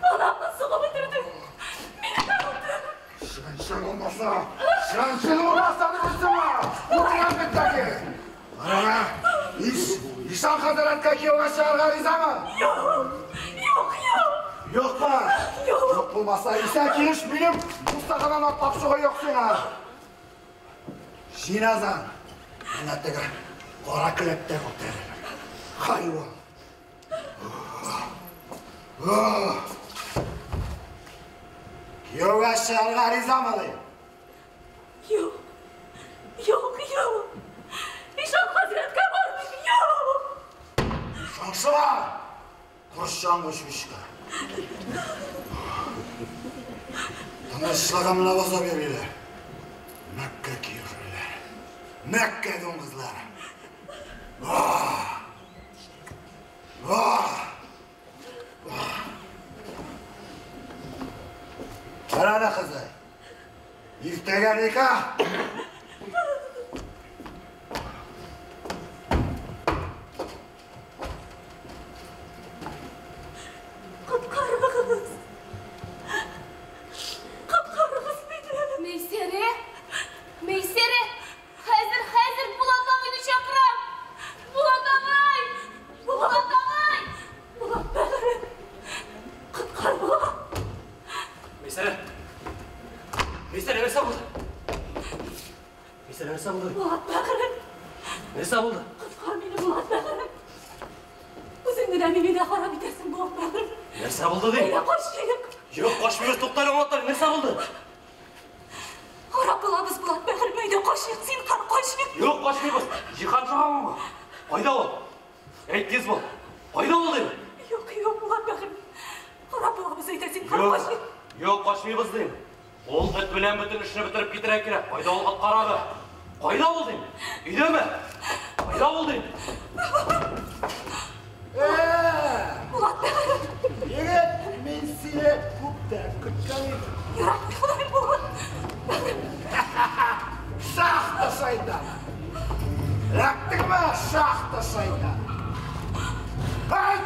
Анамны сугып үтердең. Мине дә үтер! Шәншел булмаса, шәншел булмаса дип үстеме? Үтерәм бит тәки! Карана, Ишан хәзрәткә кияүгә чыгарга ризамы? Юк, юк, юк! Юкмы? Юк. Юк булмаса, исән килеш минем бусагадан атлап чыгу юк сиңа. Җиназаң, менә теге кара келәттә күтәрелер. Хайван. Кияүгә чыгарга ризамы ди? Юк, юк, юк! Ишан хәзрәткә бармыйм, юк! Шаңшыма! Корчаңгы чучка. Тынычлыгымны бозып йөриләр. Мәккә кияүләр. Мәккә дуңгызлары. Карана кызы. Иртәгә никах. Коткарыгыз! Коткарыгыз мине! Мәйсәрә! Мәйсәрә! Хәзер, хәзер Булат абыйны чакырам! Булат абый! Булат агай! Булат бәгырем! Коткар, Булат! Мәйсәрә! Мәйсәрә, нәрсә булды? Мәйсәрә, нәрсә булды? Булат бәгырем! Нәрсә булды? Коткар мине, Булат бәгырем! Үзең генә мине дә харап итәсең, Булат бәгырем! Нәрсә булды дим? Әйдә, качыйк! Юк, качмыйбыз, туктале, аңлатар, нәрсә булды? Харап булабыз, Булат бәгырем, әйдә, качыйк, зинһар, качыйк! Юк, качмыйбыз. Җиһан чыгамы? Кайда ул? Әйт тиз бул. Кайда ул дим? Юк, юк, Булат бәгырем. Харап булабыз, әйдә, зинһар, Юк, качыйк! юк, качмыйбыз дим. Ул эт белән бөтен эшне бетереп китерә кирәк. Кайда ул ат карады? Кайда ул дим? Өйдәме? Кайда ул дим? Булат бәгырем! Егет, мин сине күптән көткән идем. Яратмый Ходаем, Булат! Бәгырем! Шахта шайтаны! Эләктеңме, шахта шайтаны? Ай!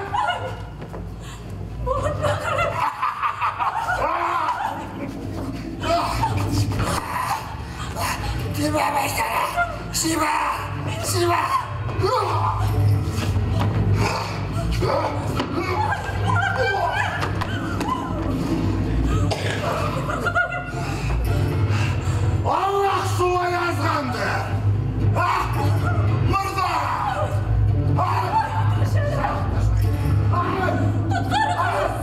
Булат бәгырем! Тимә, Мәйсәрә! Тимә! Тимә! Аллаһ шулай язгандыр! Морза! Коткарыгыз!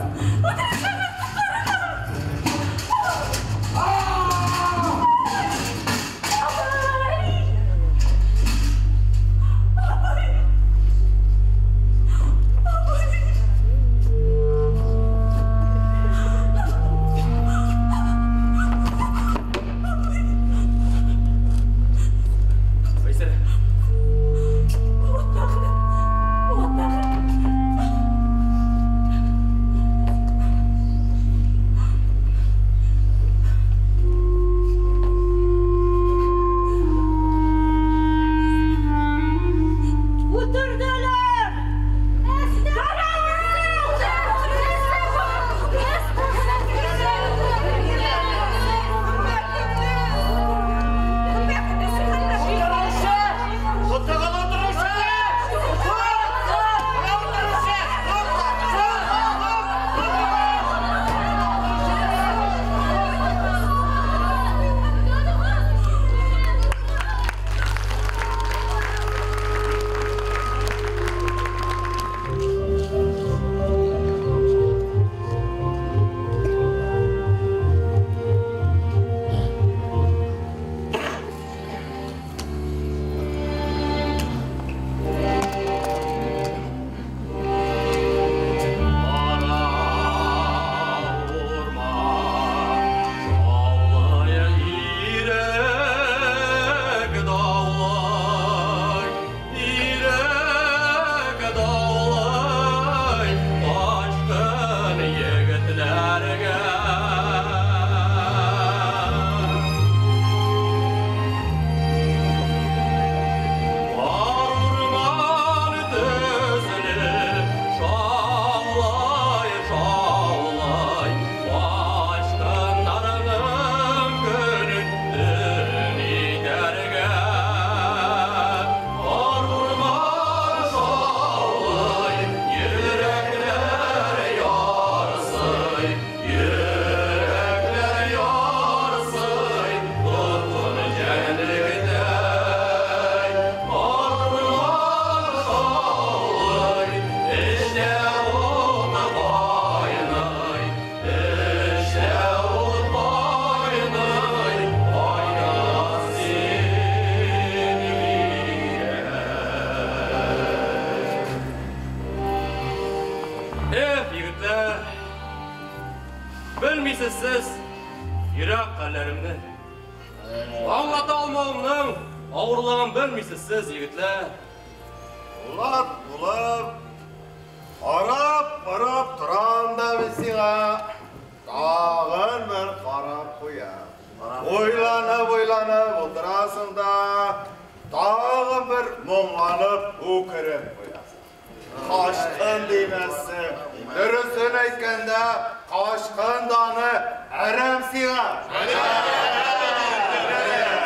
Үтерәчәкләр, коткарыгыз! Абый! Абый! Абый! Мәйсәрә. Булат бәгырем! Булат бәгырем! Үтерделәр! Тоттыгын утыручы! Ирек даулай, ирек даулай, качкын егетләргә. Бар урман төсле шаулай, шаулай, качкыннарның көнен төн итәргә. Бар урман шаулай, йөрәкләр ярсый, йөрәкләр ярсый, тоткын җәнлектәй. Бар урман шаулай, эчтә ут кайный, эчтә ут кайный, кайнас син Эх, егетләр, белмисез сез йөрәк хәлләремне. Аңлата алмавымның авырлыгын белмисез сез, егетләр. Булат булып, карап-карап торам да мин сиңа. Тагын бер карап куям. Уйланып-уйланып утырасың да, тагын бер моңланып үкереп куясың. Качкын димәссең. Дөресен әйткәндә, качкын даны әрәм сиңа.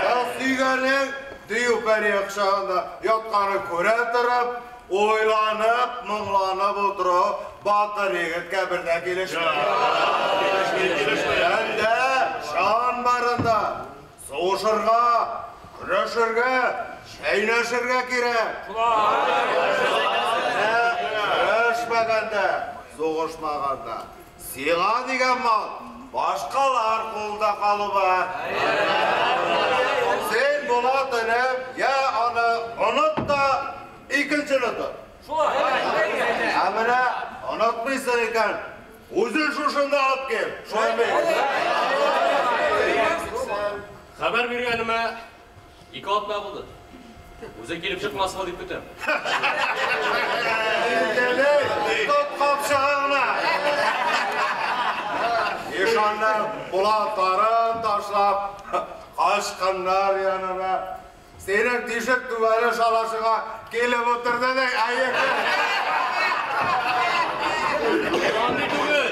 Ә сөйгәнең дию пәрие кочагында ятканын күрә торып, уйланып, моңланып утыру батыр егеткә бер дә килешми. Тәндә жан барында сугышырга, көрәшергә, чәйнәшергә кирәк. Көрәшмәгәндә, сугышмаганда, сиңа дигән мал башкалар кулда калу бар. Син Булат энем, я аны оныт та икенчене тот. Ә менә онытмыйсың икән, үзең шушында алып кил. Шулай бит? Хәбәр биргәнемә 2 атна булды. Үзе килеп чыкмасмы дип көтәм. Тот капчыгыңны. Ишанның булатларын ташлап, Качканнар янына. Синең тишек түбәле шалашыңа килеп утырды да, әйеке. Андый түгел.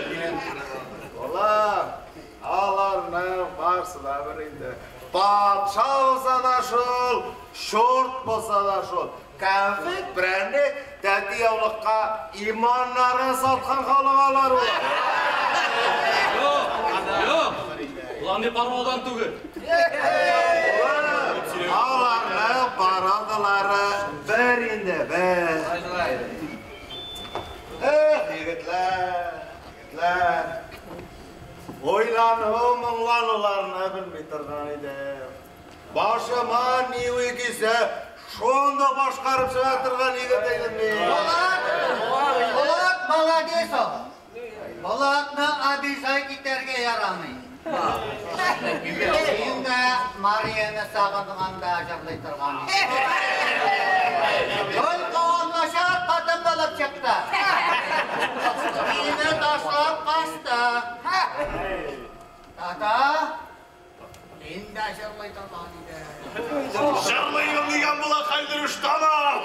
Улым, аларның барсы да бер инде. Патша булса да шул, чорт булса да шул. Конфет, прәннек, тәти яулыкка иманнарын саткан халык алар ул. Юк, юк. Ул андый пароладан түгел. Аларның пародалары бер инде, бер. Эх, егетләр, егетләр. Уйлану, моңлануларны белми торган идем. Башыма ни уй килсә, шунда башкарып чыга торган егет идем мин. Булат, Булат молодец ул. Булатны обижать итәргә ярамый. Син дә Марияны сагынганда җырлый торган идең. Только ул начар хатын булып чыкты. Мине ташлап качты. Тата, син дә җырлый торган идең. Җырлыйм дигән була Хәлдерүш-танау.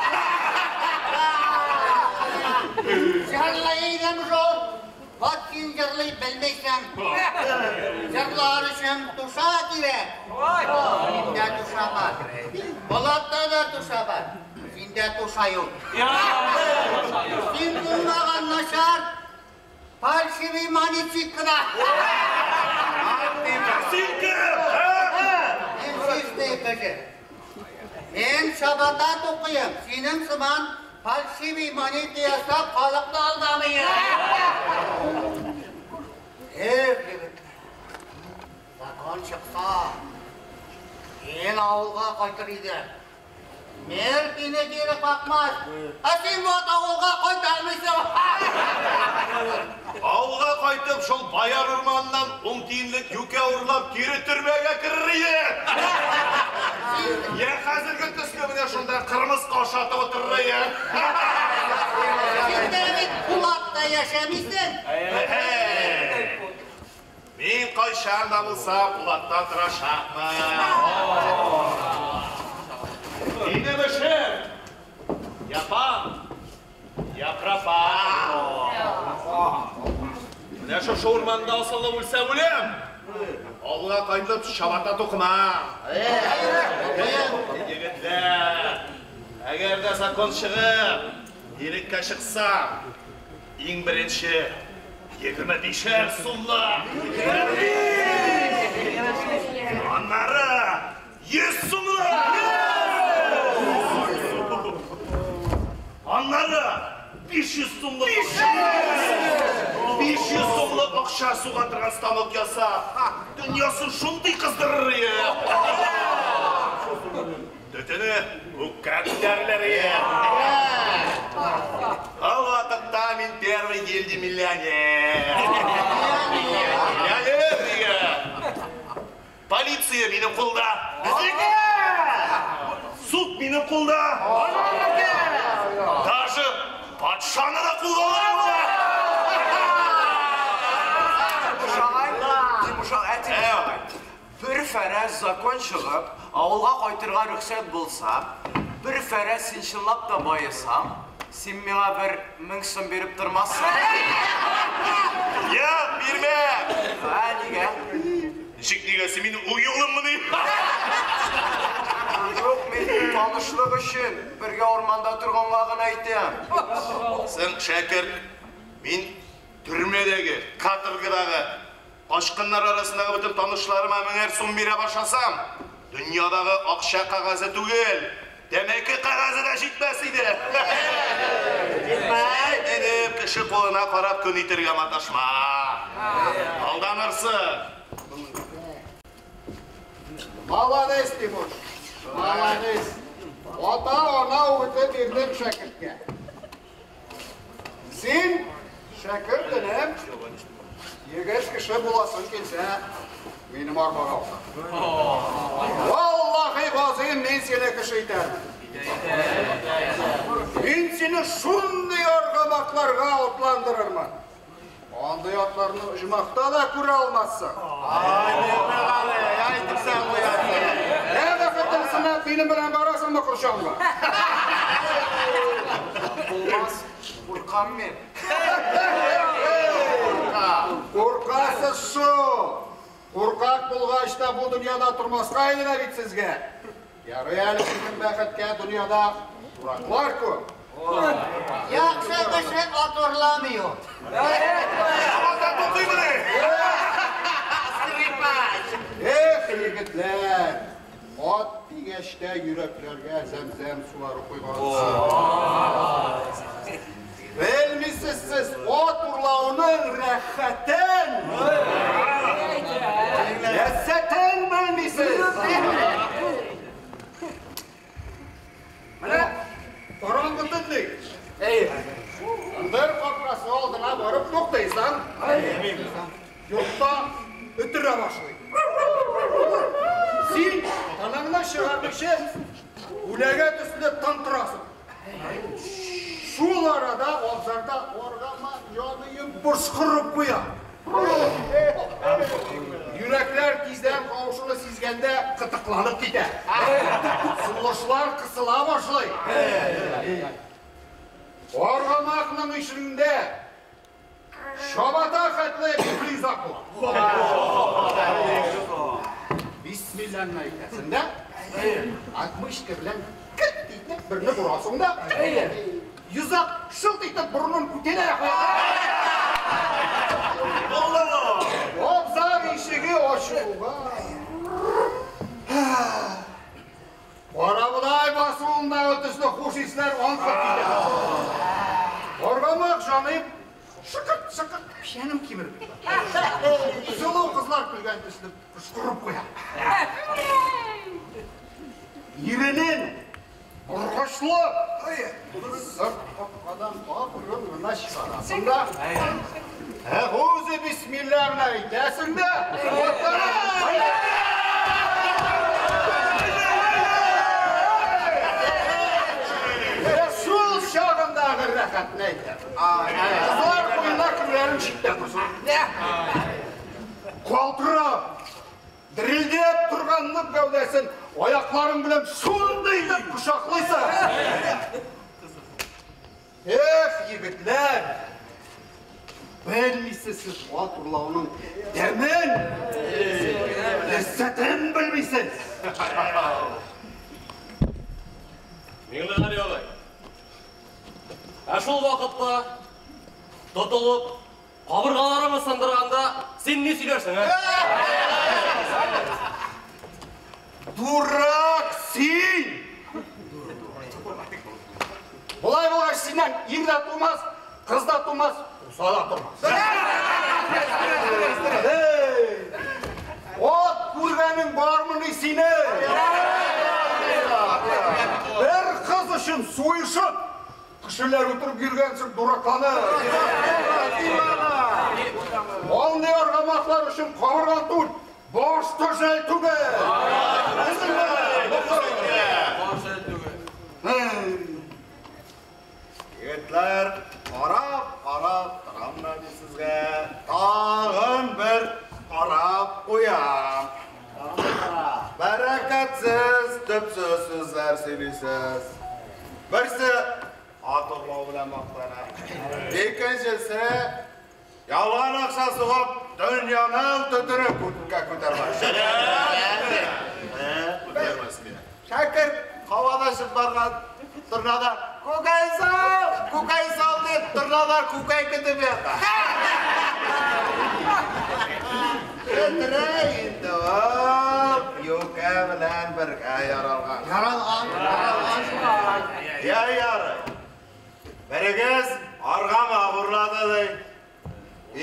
Җырлый идем шул. Вот син җырлый белмисең. Җырлар өчен душа кирәк. Синдә душа бар. Булатта да душа бар. Синдә душа юк. Син булмаган начар фальшивый монетчик кына. Син кем? Мин чистый кеше. Мин чабата тукыйм. Синең сыман фальшивый монета ясап халыкны алдамыйм. Эх, егетләр. Закон чыкса, мин авылга кайтыр идем. Мэр мине кире какмас. Ә син вот авылга кайта алмыйсың. Авылга кайтып, шул бояр урманыннан 10 тиенлек юкә урлап кире төрмәгә керер иде. Я хәзерге төсле менә шунда кырмыска ашатып утырыр иде. Син дә бит Булатта яшәмисең. Мин кайчан да булса Булатта торачакмын. Минем эшем я пан, я пропал. Менә шушы урманда асылып үлсәм үләм. Авылга кайтып чабата тукымам. Егетләр, әгәр дә закон чыгып, иреккә чыксам, иң беренче 25 сумлык. Аннары 100 сумлык. Аннары 500 сумлык. 500 сумлык акча суга торган станок ясап, дөньясын шундый кыздырыр иде. Төтене күккә күтәрелер иде. Ул вакытта мин первый гильдия миллионер. Миллионер дигән. Полиция минем кулда. Безнеке! Суд минем кулда. Даже патшаны да кулга алырга була. Тимуш агай, Тимуш агай. Бер фәрәз закон чыгып, авылга кайтырга рөхсәт булса, бер фәрәз син чынлап та баесаң, син миңа бер 1000 сум биреп тормассың? Юк, бирмә. Ә, нигә? Ничек нигә? Син минем үги улыммыни? Юк, мин танышлык өчен бергә урманда торганга гына әйтәм. Син, шәкерт, мин төрмәдәге, каторгадагы качкыннар арасындагы бөтен танышларыма 1000 сум бирә башласам, дөньядагы акча кәгазе түгел, тәмәке кәгазе дә җитмәс иде. Җитмәй, кеше кулына карап көн итәргә маташма. Алданырсың. Молодец, Тимуш. Молодец. Ата-ана үте бирдең шәкерткә. Син, шәкерт энем, егет кеше буласың килсә, минем арбага утыр. Валлахи газыйм, мин сине кеше итәрмен. Мин сине шундый аргамакларга атландырырмын. Андый атларны оҗмахта да күрә алмассың. Ай, Миңнегали, әйтеп сән куясың. Иртәсенә минем белән барасыңмы Корчанга? Булмас, куркам мин. Куркасыз шул. Куркак булгач та бу дөньяда тормаска иде дә бит сезгә. Ярый әле сезнең бәхеткә дөньяда дураклар күп. Яхшы кеше ат урламый ул. Эх, егетләр, ат дигәч тә йөрәкләргә зәмзәм сулары куйгансыз. Белмисез сез ат урлауның рәхәтен, ләззәтен белмисез. Менә караңгы төн ди. Бер капкасы алдына барып туктыйсың. Йортта өтерә башлый. Син танаңны чыгармыйча үләгә төсле тын торасың. Шул арада абзарда аргамак җаныем пошкырып куя. Йөрәкләр тиздән кавышуны сизгәндә кытыкланып китә. Сулышлар кысыла башлый. Аргамакның ишегендә чабата хәтле йозак була. Бисмилләһне әйтәсең дә, отмычка белән кет итеп берне борасың да, йозак шылт итеп борынын күтәрә куя. Абзар ишеге ачылуга, карабодай басуындагы төсле хуш исләр аңкып китә. Аргамак җаныеп, шыкырт-шыкырт печәнем кимереп китә. Сылу кызлар көлгән төсле кычкырып куя. Иренен боргычлап, сырт капкадан акрын гына чыгарасың да, әгузе бисмилләһне әйтәсең дә, шул чагындагы рәхәтне әйтәм. Кызлар куеннар кемнәрен читтә торсын. Калтырап, дерелдәп торган нык гәүдәсен аякларың белән шундый итеп кочаклыйсың. Эх, егетләр, белмисез сез ат урлауның тәмен, ләззәтен белмисез. Миңлегали агай, ә шул вакытта тотылып, кабыргаларыңны сындырганда син ни сөйләрсең, ә? Дурак син! Болай булгач синнән ир дә тумас, кыз да тумас, туса да тормас. Ат күргәнең бармыни синең? Бер кыз өчен суешып, кешеләр утырып йөргәнсең дуракланып. Андый аргамаклар өчен кабырган түгел, баш та жәл түгел. Егетләр, карап-карап торам да мин сезгә. Тагын бер карап куям. Бәрәкәтсез, төпсез сүзләр сөйлисез. Берсе ат урлау белән мактана. Икенчесе ялган акча сугып, дөньяның төтене күккә күтәрмәкче. Шәкерт һавада очып барган торнадан күкәй сал, күкәй сал дип торналар күкәй көтеп ята. Бетерә инде ул, юкә белән бергә яралган. Яралган, яралган. Я ярый. Берегез аргамак урлады ди.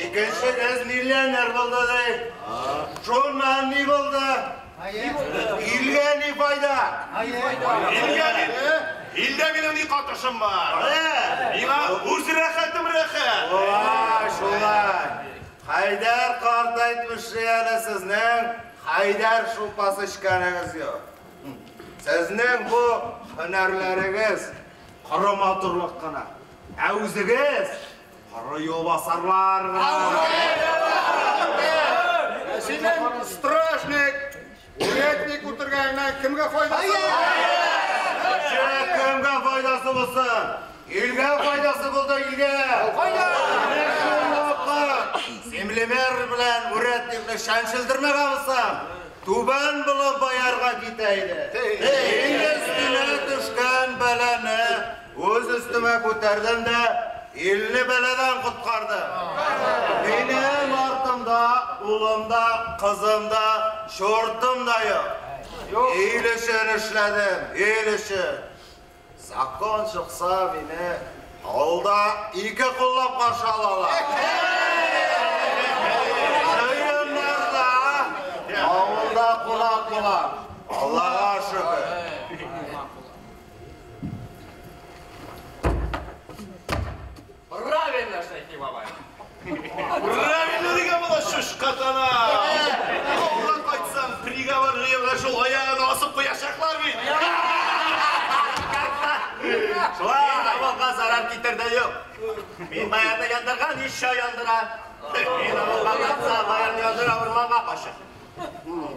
Икенчегез миллионер булды ди. Шуннан ни булды? Илгә ни файда? Илгә ни? Илдә минем ни катышым бар? Миңа үз рәхәтем рәхәт. Шулай, шулай. Хәйдәр карт әйтмешли әле сезнең Хәйдәр шулпасы эчкәнегез юк. Сезнең бу һөнәрләрегез коры матурлык кына. Ә үзегез коры юлбасарлар гына. Синең стражник Урядник үтергәннән кемгә файдасы? Кемгә файдасы булсын? Илгә файдасы булды, илгә! Менә шул вакыт землемер белән урядникны шәншелдермәгән булсам, түбән булып боярга китә иде. Ил өстенә төшкән бәлане үз өстемә күтәрдем дә, илне бәладән коткардым. Минем артымда улым да, кызым да, чортым да юк. Ил өчен эшләдем, ил өчен. Закон чыкса, мине авылда ике куллап каршы алалар. Җыеннарда авылда кунак булам. Аллага шөкер. Правильно, Шәйхи бабай. Правильно дигән була шушка тана. Авылга кайтсам, приговор җыярга шул аягына асып куячаклар бит. Шулай авылга зарар китерде юк. Мин баярны яндырган, еще яндыра. Мин авылга кайтса, баярны яндыра, урманга кача.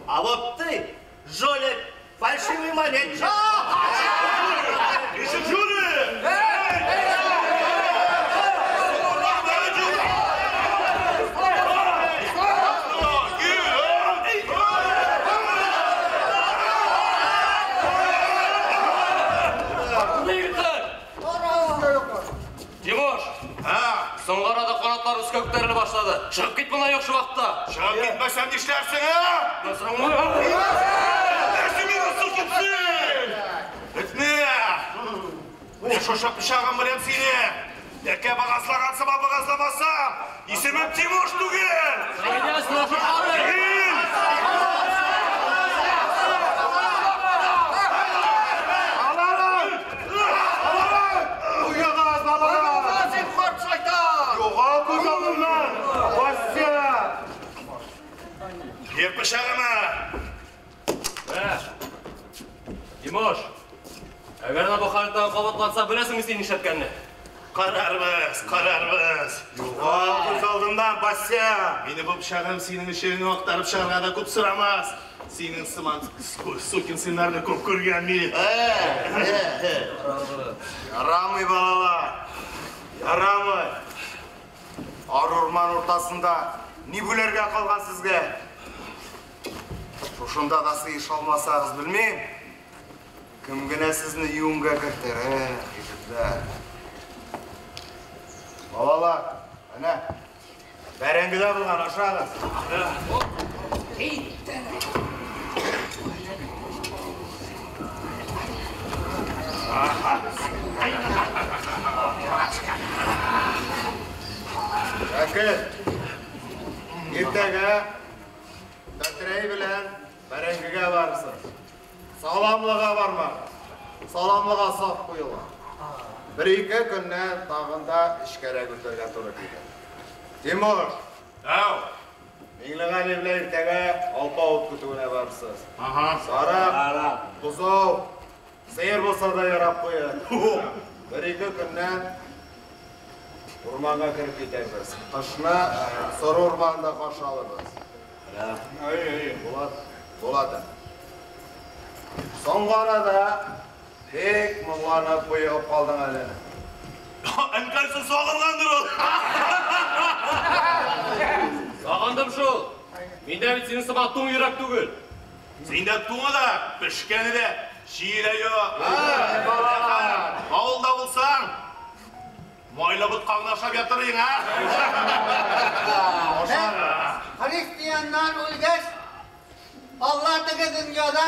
А вот ты, жулик, фальшивый монетчик. Еще жулик! Тимош! Соңгы арада канатлар өскә күтәрелә башлады. Чыгып кит моннан яхшы вакытта. Чыгып китмәсәм нишләрсең, а? Нәрсә миңа сукыпсың? Этне! Менә шушы пычагым белән сине тәкә багазлаган сыман багазламасам, исемем Тимош түгел! Уягыз, балалар! Син карт шайтан! Югал күз алдымнан! Вася! Бир пычагымы! Тимош, әгәр дә бу хәл тагын кабатланса, беләсеңме син нишләткәнне? Карарбыз, карарбыз. Югал күз алдымнан, Вася! Мине бу пычагым синең эчеңне актарып чыгарга да күп сорамас. Синең сыман сукин сыннарны күп күргән мин. Ярамый, балалар! Ярамый! Ар урман уртасында ни бүләргә калган сезгә? Шушында да сыеша алмасагыз, белмим. Кем генә сезне юнга кертер, егетләр. Балалар, әнә, бәрәңге дә булган, ашагыз. Шәкер, иртәгә Бәтрәй белән бәрәңгегә барырсыз. Саламлыга бармагыз. Саламлыга сак куела. Бер-ике көннән тагын да эчкәрәк үтәргә туры килер. Тимур! Ау! Миңлегали белән иртәгә алпавыт көтүенә барырсыз. Сарык, бозау, сыер булса да ярап куер. Бер-ике көннән урманга кереп китәрбез. Кышны соры урманында каршы алырбыз. Булат, Булат. Соңгы арада бик моңланып боегып калдың әле. Әнкәсе сагынгандыр ул. Сагындым шул. Миндә бит синең сыман туң йөрәк түгел. Синдә туңы да, пешкәне дә, чие дә юк. Авылда булсаң, майлы боткаңны ашап ятыр идең, а? Христианнар үлгәч, Алла теге дөньяда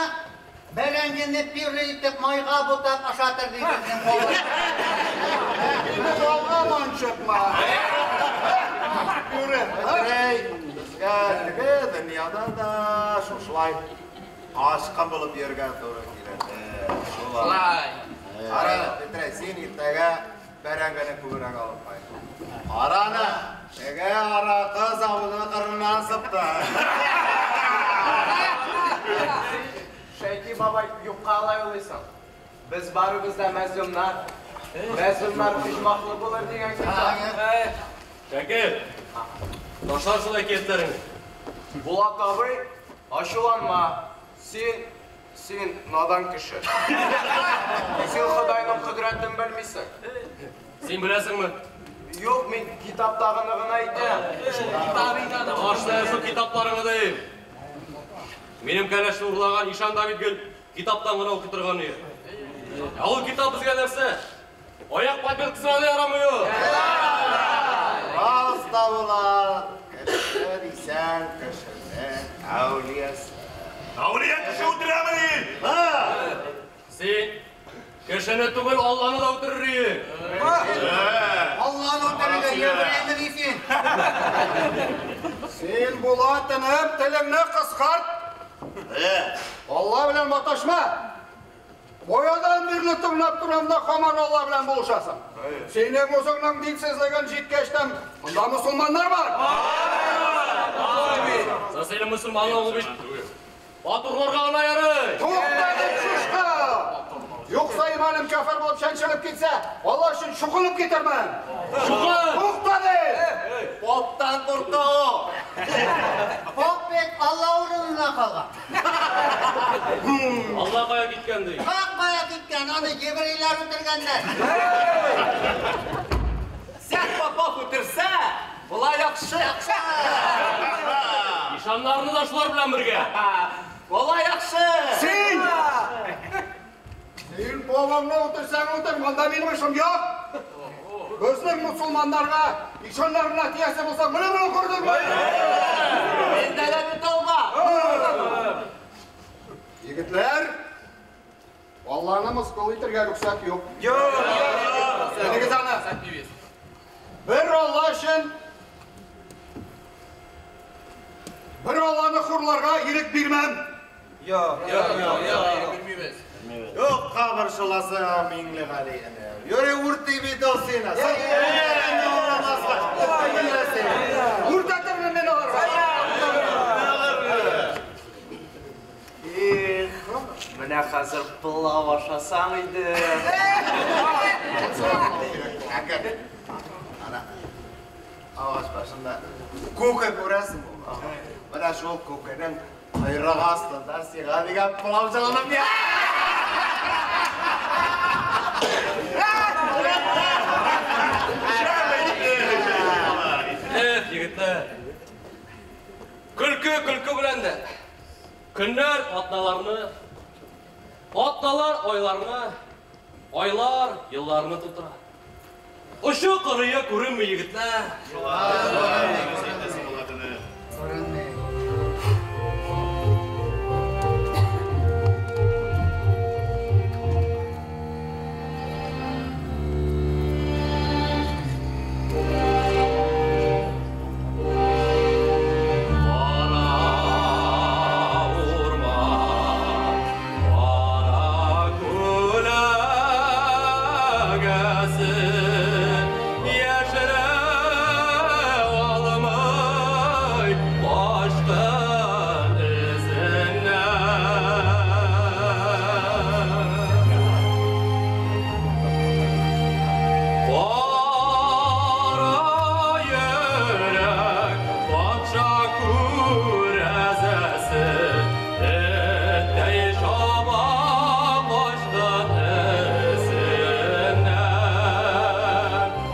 бәрәңгене пюре итеп майга бутап ашатыр диде безнең бабай. Мине балга манчыкма. Пюре. Бәтрәй, безгә теге дөньяда да шушылай качкын булып йөргә туры килер. Шулай. Кара, Бәтрәй, син иртәгә бәрәңгене күбрәк алып кайт. Караны, теге аракы заводы кырыннан сыпты. Шәйхи бабай, юкка алай уйлыйсың. Без барыбыз да мәзлумнар. Мәзлумнар оҗмахлы булыр дигән сүз. Шәкер, ташлар шулай киетләреңне. Булат абый, ачуланма. Син, син надан кеше. Син Ходайның кодрәтен белмисең. Син беләсеңме? Юк, мин китаптагыны гына әйтәм. Ташла шул китапларыңны дим. Минем кәләшне урлаган ишан да бит гел китаптан гына укый торган иде. Ә ул китап безгә нәрсә? Аяк подметкасына да ярамый ул. Рас та була, кеше дисәң, кешенең әүлиясе. Әүлия кеше үтерәмени? Ха? Син кешене түгел, Алланы да үтерер идең. Алланы үтерергә еврейме син? Син, Булат энем, телеңне кыскарт. Алла белән маташма. Баядан бирле тыңлап торам да һаман Алла белән булышасың. Синең үзеңнең динсезлеген җиткәчтән, монда мөселманнар бар. Синең мөселманлыгың бит батырларга гына ярый. Тукта дип шушка! Юкса иманым кафир булып чәнчелеп китсә, Алла өчен чукынып китермен. Чукын! Тукта дип! Поптан курка ул. Поп бит Алла урынына калган. Алла кая киткән ди? Как кая киткән, аны еврейлар үтергәннәр. Сәк попов үтерсә, була яхшы. Ишаннарны да шулар белән бергә. Була яхшы. Син! Син бабаңны үтерсәң үтер, монда минем эшем юк. Безнең мөселманнарга, ишаннарына тиясе булса, менә моны күрдеңме? Миндә дә бит алма. Егетләр, Алланы мыскыл итәргә рөхсәт юк. Юк, Белегез аны. Бер Алла өчен бер Алланы хурларга ирек бирмәм. Юк, юк, юк, юк, белмибез. Юкка борчыласың, Миңлегали энем. Йөри үрти бит ул сине. Син үләреңне урамаска. Үртәтермен мин аларга. Эх, менә хәзер пылау ашасаң иде. Ана, агач башында күке күрәсең. Менә шул күкенең койрыгы астында сиңа дигән пылау җылыным я. Эх, егетләр. Көлке көлке белән дә. Көннәр атналарны, атналар айларны, айлар елларны тутыра. Очы кырые күренми, егетләр. Күренми. Кара урман, кара күләгәсе, яшерә алмый качкан эзеннән. Кара йөрәк, патша күрәзәсе, эттәй чаба качкан эзеннән.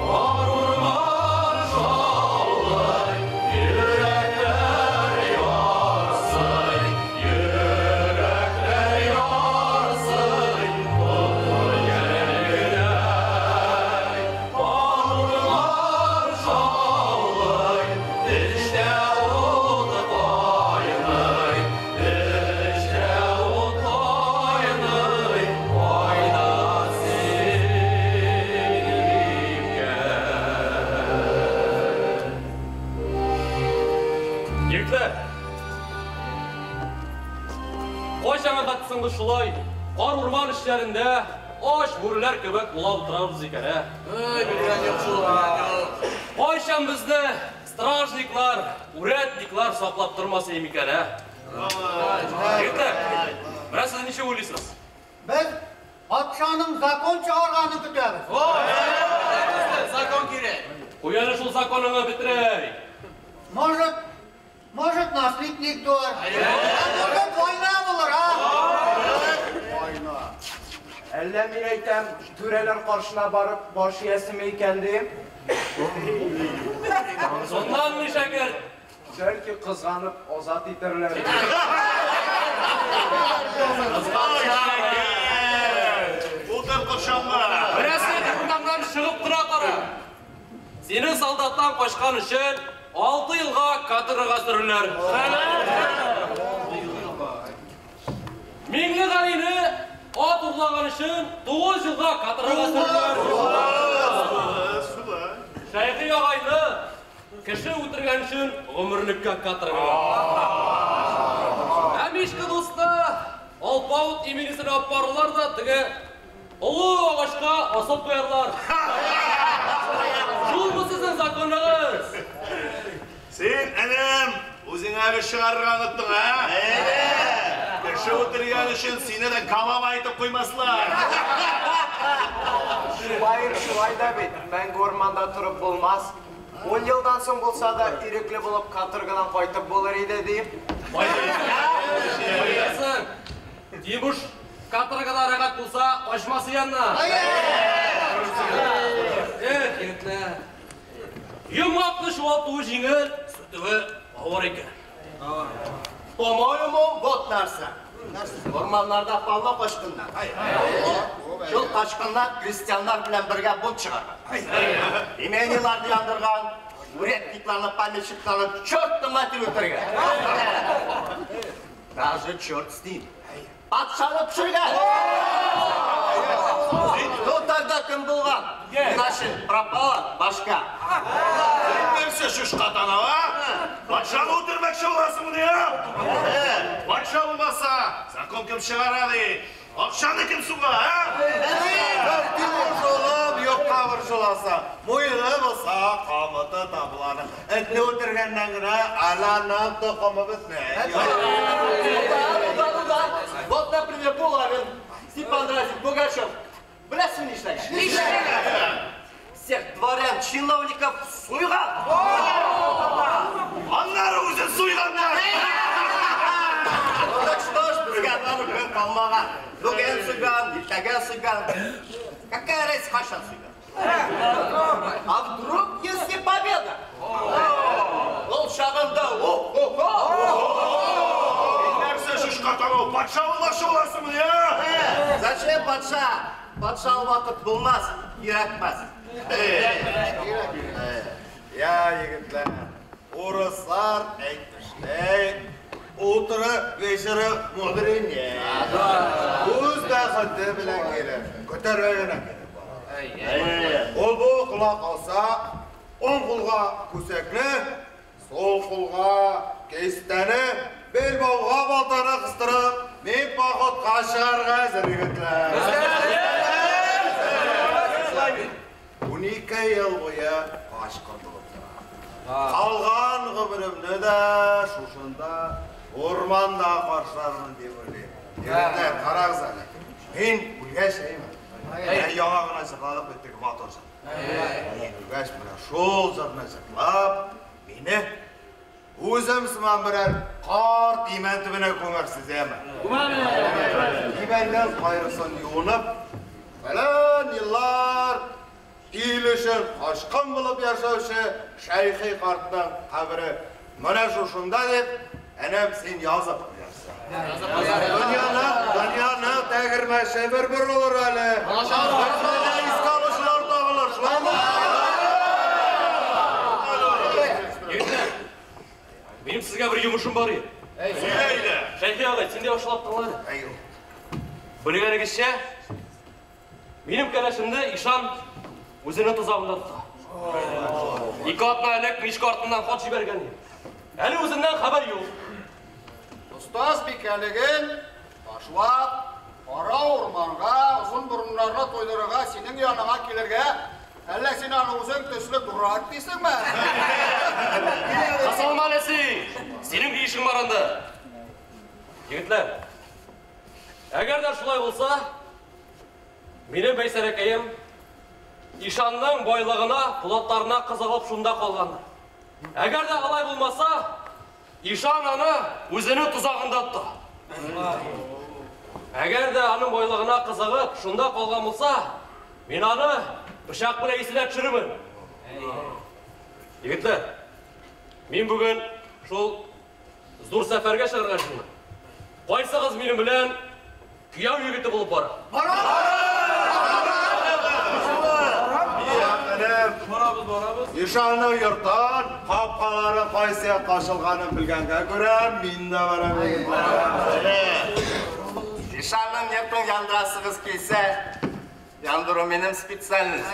Кар урман шаулый, йөрәкләр ярсый, йөрәкләр ярсый, котлы җәлгедәй. Кар урман шаулый, эчтә ут кайный, эчтә ут кайный, кайда син, икән? Егетләр, кайчанга кайтсын без шулай кар урман эчләрендә ач бүреләр кебек улап утырабыз икән, ә? Ой, белгән юк шул, белгән юк. Кайчан безне стражниклар, урядниклар саклап тормас иде микән, ә? Егетләр, менә сез ничек уйлыйсыз? Без патшаның закон чыгарганын көтәбез. Закон кирәк. Куй әле шул законыңны бетерәй. Может, Может, наследник туар. А может, война булыр, а? Война. Әллә мин әйтәм, түрәләр каршына барып баш иясеме икән дим. Соннан ни, шәкерт? Бәлки кызганып азат итәрләр. Утыр коршанга. Берәрсе урманнан чыгып кына кара. Сине солдаттан качкан өчен 6 елга каторгага сөрерләр. Миңлегалине ат урлаган өчен 9 елга каторгага сөрерләр. Шәйхи агайны кеше үтергән өчен гомерлеккә каторгага. Ә Мишка дусты алпавыт иминисен алып барырлар да теге олы агачка асып куярлар. Шулмы сезнең законыгыз? Син, энем, үзеңә бер чыгарырга оныттың, ә? Кеше үтергән өчен сине дә голова итеп куймаслар. Шулай да бит, мәңге урманда торып булмас. 10 елдан соң булса да ирекле булып каторгадан кайтып булыр иде дип. Кайтасың. Тимуш каторгада рәхәт булса, качмас янына. Эх, егетләр. Йомгакны чуалтуы җиңел, сүтүе авыр икән. По-моему, вот нәрсә. Урманнарда полно качкыннар. Шул качкыннар крестьяннар белән бергә бунт чыгарган. Имениеларны яндырган, урядникларны, помещикларны чертом матери үтергән. Даже черт с ним. Патшаны төшергән. Ну тогда кем булган? Иначе пропала башка. Син нәрсә шушка танау, а? Патшаны үтермәкче буласыңмыни, а? Патша булмаса, закон кем чыгара ди? Акчаны кем суга, а? Тимуш улым, юкка борчыласың. Муены булса, камыты табыла. Этне үтергәннән генә әле аның токымы бетми. Ну да. Вот, например, Булавин, Степан Разин, Пугачев. Беләсең нишләгән? Нишләгән? Всех дворян, чиновников суйган. Аннары үзен суйганнар. Ну так что ж, безгә барыбер калмаган. Бүген суйган, иртәгә суйган. Какая разница, кайчан суйган? А вдруг, если победа? Ул чагында, о-о-о! Нәрсә шушка танау, патша булмакчы буласыңмыни, а? Зачем патша? Патша вакыт булмас, кирәкмәс. Я, егетләр, урыслар әйтмешли, утро вечера мудренее. Үз бәхете белән килер, көтәргә генә кирәк. Ул бу колак алса, уң кулга күсәкне, сул кулга кистәне, билбауга балтаны кыстырып, мин походка чыгарга әзер, егетләр. 12 ел буе качкын булып тора. Калган гомеремне дә шушында урманда каршылармын дип уйлыйм. Егетләр, карагыз әле. Мин үлгәч әйме? Менә яңа гына җырладык бит теге матур җыр. Мин үлгәч менә шул җырны җырлап, мине үзем сыман берәр карт имән төбенә күмәрсез, әме? Имәннең кайрысын юынып, фәлән еллар ил өчен качкын булып яшәүче Шәйхи картның кабере менә шушында дип, энем, син язып куярсың. Дөньяның тәгәрмәче бер борылыр әле. Безне дә искә алучылар табылыр, шулаймы? Егетләр, минем сезгә бер йомышым бар иде. Сөйлә әйдә. Шәйхи агай, син дә яхшылап тыңла әле. Белгәнегезчә, минем кәләшемне ишан үзенең тозагында тота. Ике атна элек мишка артыннан хат җибәргән иде. Әле үзеннән хәбәр юк. Остаз бикәлеген ташлап, кара урманга, озын борыннарны туйдырырга синең яныңа килергә, әллә син аны үзең төсле дурак дисеңме? Кысылма әле син! Синең ни эшең бар анда? Егетләр, әгәр дә шулай булса, минем Бәйсәрәкәем ишанның байлыгына, пулатларына кызыгып шунда калгандыр. Әгәр дә алай булмаса, Ишан аны үзенең тозагында тотта. Әгәр дә аның байлыгына кызыгып, шунда калган булса, мин аны пычак белән исенә төшерермен. Егетләр, мин бүген шул зур сәфәргә чыгарга җыенам. Кайсыгыз минем белән кияү егете булып бара? Барабыз, барабыз. Ишанның йортын, капкалары кайсы якка ачылганын белгәнгә күрә, мин дә барам. Ишанның йортын яндырасыгыз килсә, яндыру минем специальность.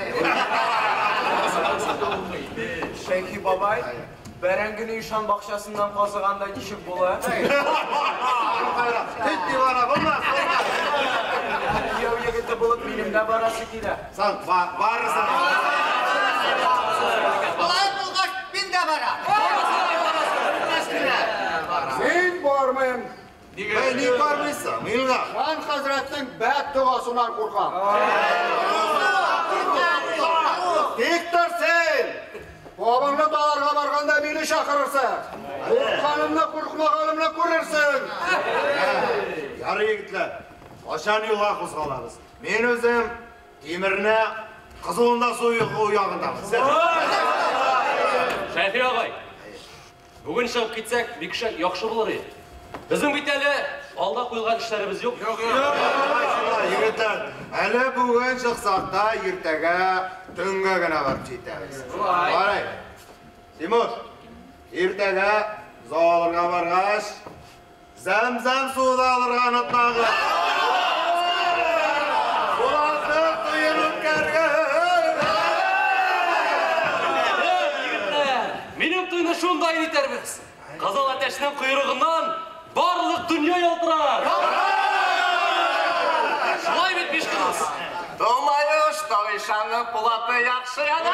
Шәйхи бабай, бәрәңгене ишан бакчасыннан казыганда ничек була? Тик дивана булмас, булмас. Кияү егете булып минем дә барасы килә. Сан, барырсың. Болай булгач, мин дә барам. Мин бармыйм. Нигә? Ник бармыйсың, Илгар? Хан хәзрәтнең бәд догасыннан куркам. Тик тор син! Бабаңны даларга барганда мине чакырырсың. Куркканымны, куркмаганымны күрерсең. Ярый, егетләр, качан юлга кузгалабыз? Мин үзем тимерне кызуында су ягындамын. Шәйхи агай, бүген чыгып китсәк, бик яхшы булыр иде. Безнең бит әле алда куелган эшләребез юк. Юк, юк. Егетләр, әле бүген чыксак та, иртәгә төнгә генә барып җитәбез. Карай. Тимур, иртәгә зооларга баргач, зәм-зәм суы да алырга онытмагыз. Булатның туен үткәргән. Егетләр, минем туйны шунда итәрбез. Кызыл әтәчнең койрыгыннан барлык дөнья ялтырар. Шулай бит, биш кыз. Думаю, что ишанның пулаты яхшы яна.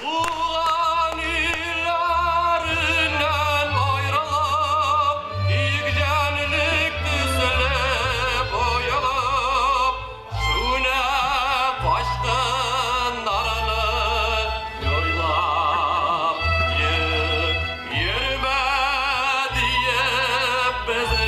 Туган илләреннән аерылып, игҗәнлек төсле боялып, шүнә качкыннарны яйлап, йөрмә диеп безне.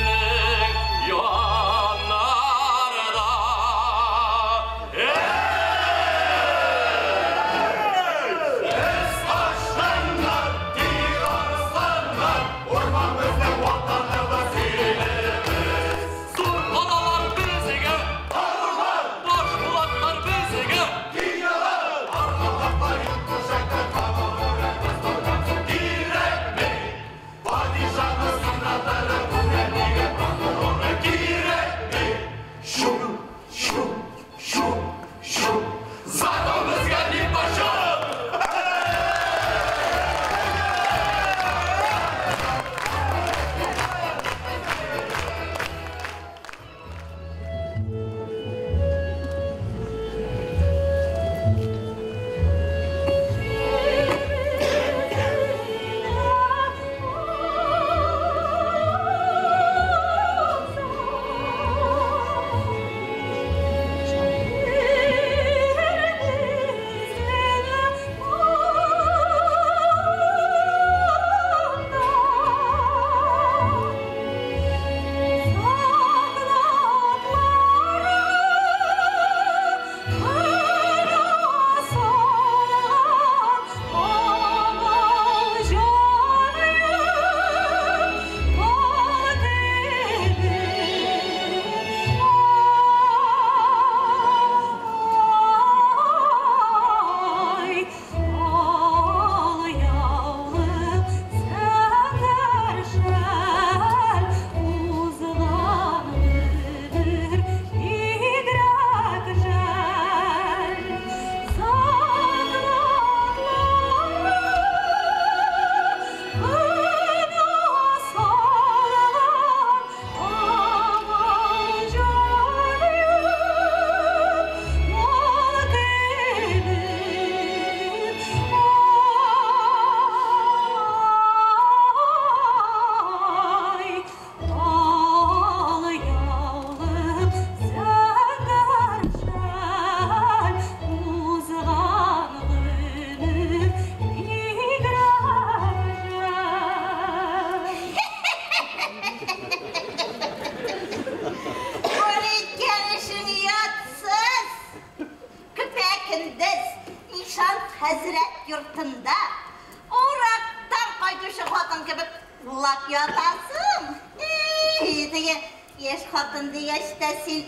хатын кебек улап ятасың. Эй, теге яшь хатын дигәч тә син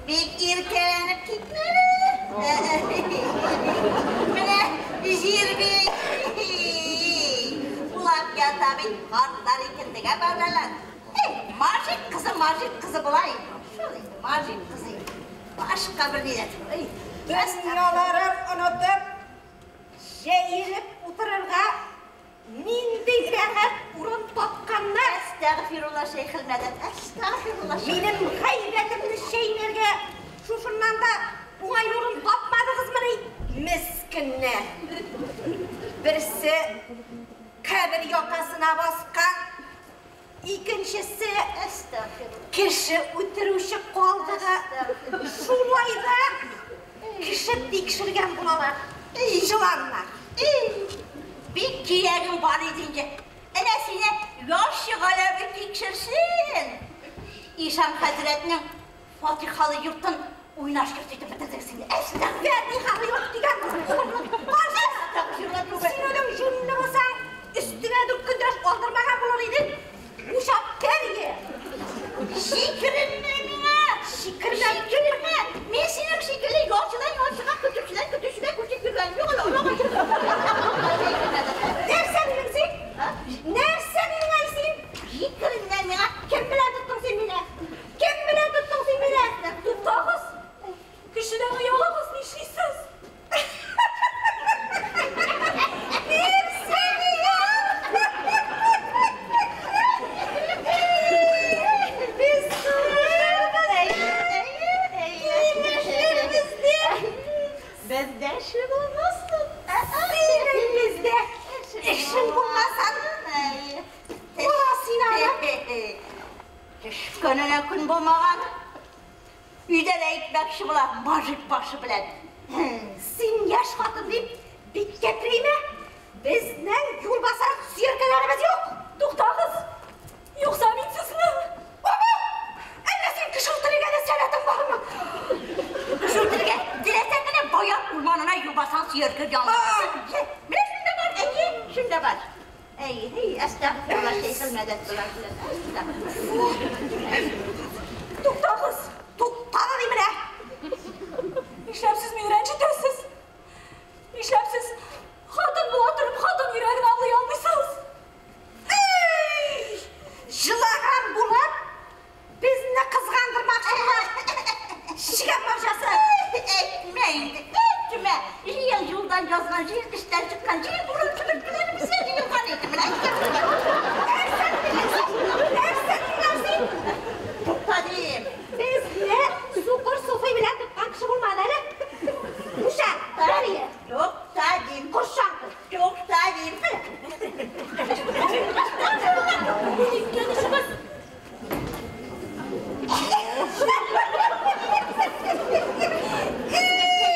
бик иркәләнеп китмә. Менә җир бит. Улап ята бит, картлар икендегә баралар. Эй, мажик кызы болай. Шул инде, мажик кызы. Башка бер ни дә түгел. Дөньяларын онытып, җәелеп утырырга нинди рәхәт урын тапканнар. Әстәгъфирулла, Шәйхелмәдәт, әстәгъфирулла. Минем гайбәтемне чәйнәргә шушыннан да уңай урын тапмадыгызмыни? Мескеннәр. Берсе кабер якасына баскан, икенчесе кеше үтерүче калдыгы. Шулай да кеше тикшергән булалар. Җыланнар. Бик кирәгең бар иде инде. Әнә сине яхшы галәбе тикшерсен. Ишан хәзрәтнең фатихалы йортын уйнаш йорт итеп бетердегез инде. Фатихалы йорт дигән син үзең җүнле булсаң, өстеңә дүрт алдырмаган булыр идең. Ушап кәргә. Шикеренмә миңа. Шикеренмә. Мин синең шикелле ялчыдан ялчыга, көтүчедән көтүчегә күчеп йөргәнем юк әле. Нәрсә дидең син? Нәрсә дидең әле син? Шикеренмә миңа. Кем белән тоттың син мине? Кем белән тоттың син мине? Туктагыз. Кешедән оялагыз, нишлисез? Нәрсә дигән? Без сугышырбыз, Бездә эше булмасын. Синең бездә эшең булмасын. Була син аны. Төшкәненә көн булмаган. Өйдә дә әйтмәкче була, мажик башы белән. Син яшь хатын дип бик кәпрәймә. Безнең юлбасар сөяркәләребез юк. Туктагыз. Юкса мин сезне. Баба! Әллә син кеше үтерергә дә сәләтең бармы? Кеше үтерергә теләсәң генә баян урманына юлбасар сөяркә янына. Менә шунда бар, әйе, шунда бар. Әй, һей, әстәгъфирулла, Шәйхелмәдәт болар белән. Әстәгъфирулла. Туктагыз. Тукталыр менә. Нишләп сез мине рәнҗетәсез? Нишләп сез хатын була торып хатын йөрәген аңлый алмыйсыз? Эй! Жылаган булып, безне кызгандырмакчы була. Чигә марҗасы. Әйтмә инде, әйтмә. Җыен юлдан язган, җыен эштән чыккан, җыен урын чүмерткеләре безгә җыелган иде. Менә Нәрсә дигәнсең? Нәрсә дигәнсең син? Тукта дим. Безне сукыр суфый белән тоткан кеше булмады әле. Уша, Дарья. Тукта дим. Коршанкы. Тукта дим. Ниткән эшегез?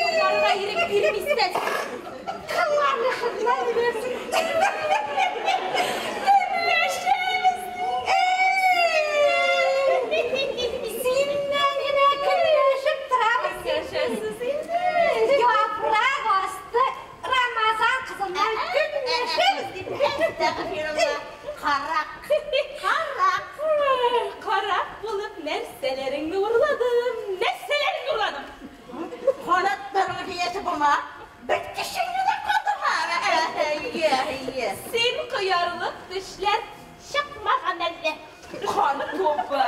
Юлларына ирек бирмисез. Кыланышыңнан беләсең. Көнләшәбез. Синнән генә көнләшеп торабыз. Яшәсез инде. Яфрак асты Рамазан кызыннан көнләшәбез дип. Әстәгъфирулла. Карак. Карак. Карак булып нәрсәләреңне урладым, нәрсәләреңне урладым. Канатларыңны киясе булма. Бер тешеңне дә калдырма. Әйе, әйе. Син кыярлык тешләр чыкмаган әллә. Кан топы.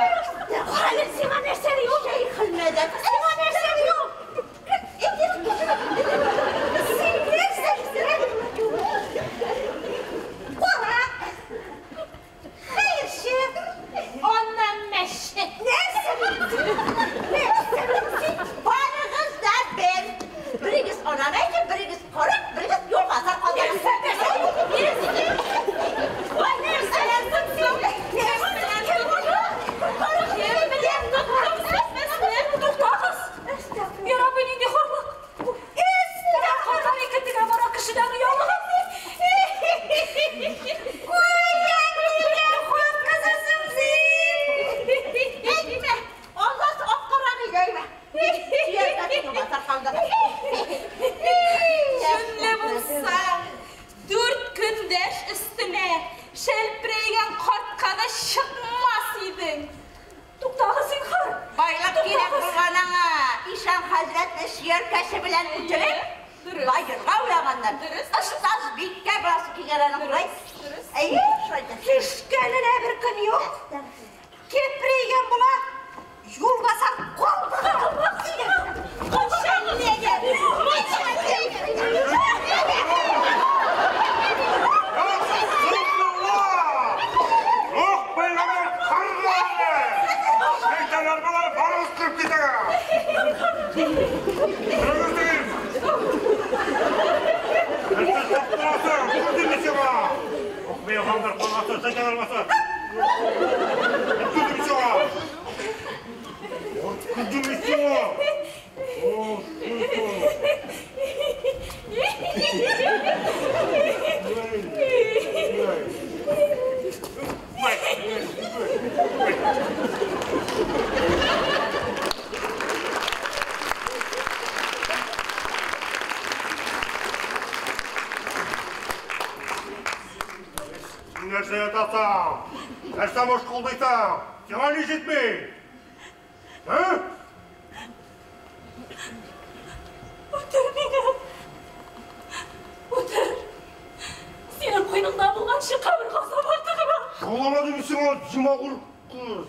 Хәлил, сиңа нәрсә юк? Шәйхелмәдәт. Сиңа нәрсә юк? Син нәрсә дисең? Карак. Хәерче. Аннан мәче. Нәрсә дисең? Нәрсә дисең? Барыгыз да бер. Берегез ананы әйтеп, берегез карак, берегез юлбасар калдырып. Туктагыз. Шәлперәйгән картка да чыкмас идең. Туктагыз, зинһар. Байлык кирәк булган аңа. Ишан хәзрәтне сөяркәсе белән үтереп, баерга уйлаганнар. Остаз биккә буласы килгән аның шулай. Әйе, шулай. Төшкәненә бер көн юк. Кепрәйгән була. Юлбасар калдыгы. Юк, пәйгамбәр кырды! Шайтаннар болай барыгыз кереп китәгез! Керегез дим! Нәрсә саптырасың? Күрдеңме сиңа? Юк, пәйгамбәр кыргасы, шайтаннар басы! Күрдеңме сиңа? Күрдеңме сиңа? О, Син нәрсә ятасың? Нәрсә мышкылдыйсың? Сиңа ни җитми? Ә? Үтер мине. Үтер. Синең куеныңда булганчы кабер газабы артыграк. Шаулама дим сиңа, зимагур кыз.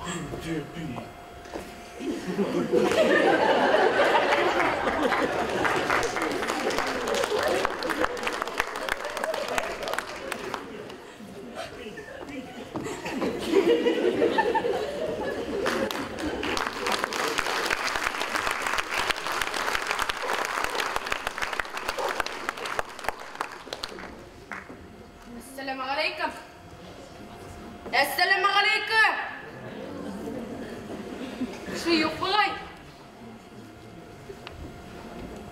Көлде бит. Әссәламегаләйкем. Әссәламегаләйкем. Кеше юк бугай.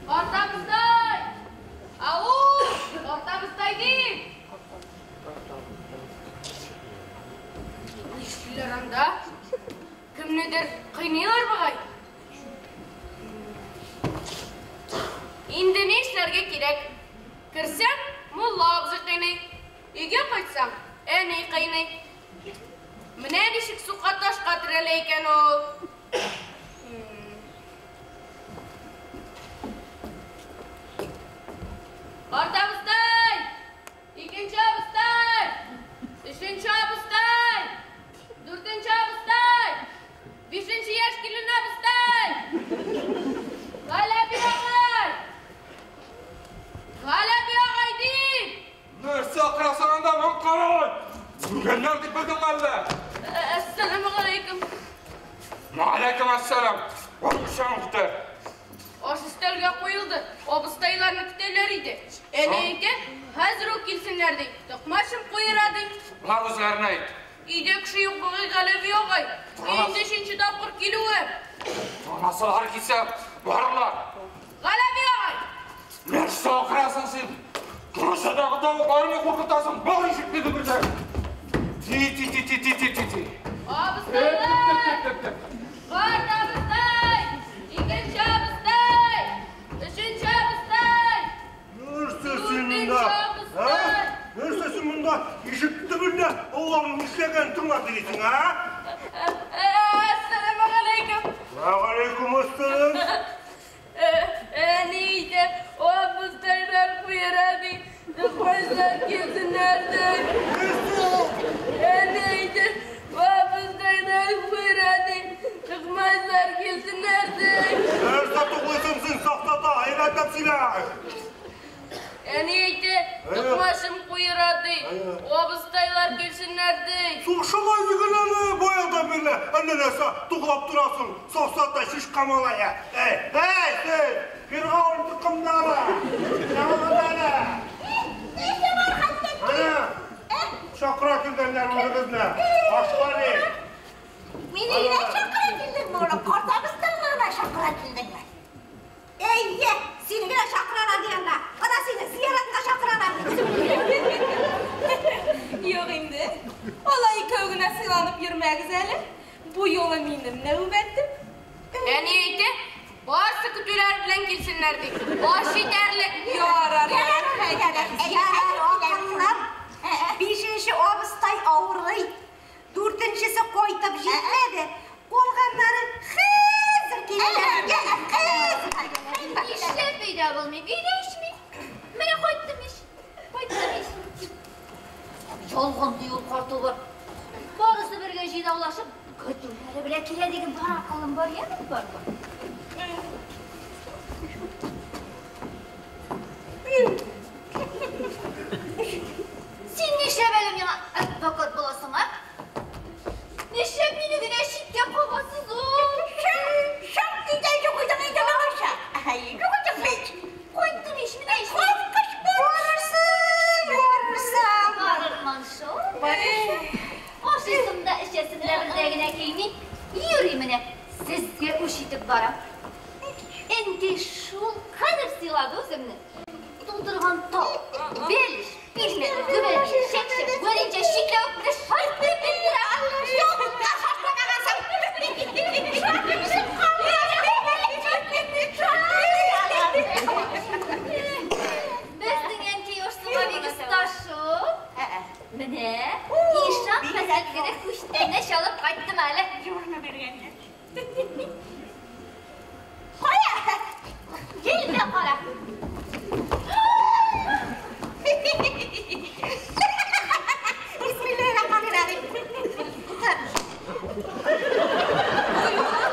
Карт абыстай! Ау! Карт абыстай дим! Нишлиләр анда? Кемнедер кыйныйлар бугай. Инде ни эшләргә кирәк? Керсәм, мулла абзый кыйный. Өйгә кайтсам, әни кыйный. Менә ничек сука ташка терәлә икән ул. Карт абыстай! Икенче абыстай! Өченче абыстай! Дүртенче абыстай! Бишенче яшь килен абыстай! Галәби агай! Галәби агай дим! Нәрсә акырасың анда, маңкарай? Үлгәннәр дип белдеңме әллә? Әссәламегаләйкем. Вәаләйкем әссәлам. Бармышаң күтәр. Аш өстәлгә куелды. Абыстайларны көтәләр иде. Әни әйтә, хәзер үк килсеннәр ди. Токмачым куера ди. Бар үзләренә әйт. Өйдә кеше юк бугай Галәви агай. Инде өченче тапкыр килүе. Анасылар килсә, барырлар. Галәви агай! Нәрсә акырасың син? Тормышадагы тавыкларны куркытасың. Бар ишекне дөбердә. Ти ти ти ти ти ти ти ти. Абыстайлар! Карт абыстай! Икенче абыстай! Өченче абыстай! Нәрсә син монда? Ә? Нәрсә син монда? Ишек төбендә Алланың эшләгәнен тыңлап йөрисең, ә? Әссәламегаләйкем. Вәгаләйкүм әссәлам. Әни әйтә, абыстайлар куера ди. Токмачлар килсеннәр ди. Әни әйтә, абыстайлар куера ди. Токмачлар килсеннәр ди. Нәрсә туглыйсың син, сафсата, әйбәтләп сөйлә. Әни әйтә, токмачым куера ди. Абыстайлар килсеннәр ди. Шулай диген әле, баядан бирле әллә нәрсә туглап торасың, сафсата, шишка малае. Әй, әй, син, Фиргавен токымнары. Чыгыгыз әле. Нәрсә бар, хәзрәт? Әнә, чакыра килгәннәр үзегезне. Ашка ди. Мине генә чакыра килдеңме, улым? Карт абыстайны гына чакыра килдеңме? Әйе, сине генә чакыралар дигәндә. Ана сине зияратка чакыралар. Юк инде. Алай икәү генә сыйланып йөрмәгез әле. Бу юлы минем нәүбәтем. Әни әйтә, барсы Барысы көтүләр белән килсеннәр ди. Аш җитәрлек. Ярар, ярар. Ярар, акыллым. Бишенче абыстай авырый. Дүртенчесе кайтып җитмәде. Калганнары хәзер киләләр. Нишләп өйдә булмыйм? Өйдә эчмим. Менә кайттым ич. Кайттым ич. Ялган ди ул карт убыр. Барысы бергә җыйнаулашып, көтүләре белән килә диген бар акылым бар, яме бар. Син нишләп әле миңа адвокат буласың, а? Нишләп мине генә читкә кагасыз ул? Шым өйдә юк идең инде алайса. Юк идең бит. Кайттым ич, менә ич. Кайткач барырсың, барырсың. Барырмын шул. Ашыйсым да, эчәсем дә бердә генә килми. Йөри менә, сезгә үч итеп барам. Әнкәй шул кадәр сыйлады үземне. Тутырган тау, бәлеш, пилмән, гөбәдия, чәкчәк, варенье, чикләвек белән шартлый бит тора. Юкка шартламагансың. Безнең әнкәй аш-суга бик оста шул. Менә, ишан хәзрәткә күчтәнәч алып кайттым әле. Юрны биргәннәр. Кая? Кил дә кара. Бисмиллаһир-рахманир-рахим.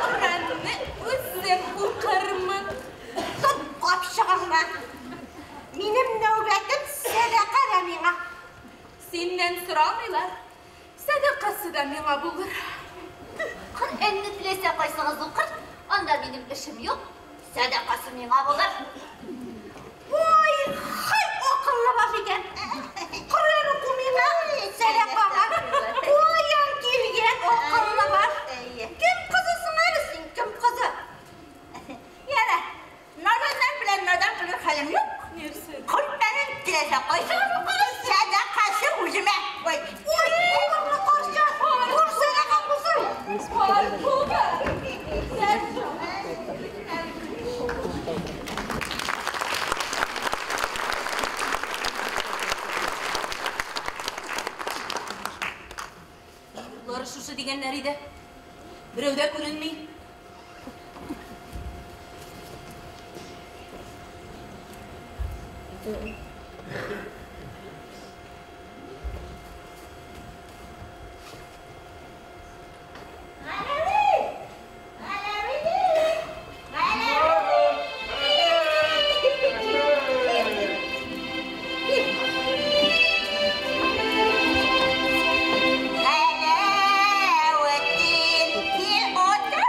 Коръәнне үзем укырмын. Тот капчыгыңны. Минем нәүбәтем сәдака да миңа. Синнән сорамыйлар. Сәдакасы да миңа булыр. Коръәнне теләсә кайсыгыз укыр, анда минем эшем юк. Сәдакасы миңа булыр. Ой, хай акыллы баш икән. Коръән уку миңа, сәдакага. Каян килгән акыллы баш? Кем кызысың әле син, кем кызы? Яра, наданнар белән надан кылыр хәлем юк. Коръәнен теләсә кайсыгыз укыр, сәдакасы үземә. Ой, Ой, акыллы карчык, зур сәдака булсын. Карт булыр. Юллары шушы дигәннәр иде. Берәү дә күренми. Галәветдин, кил утыр.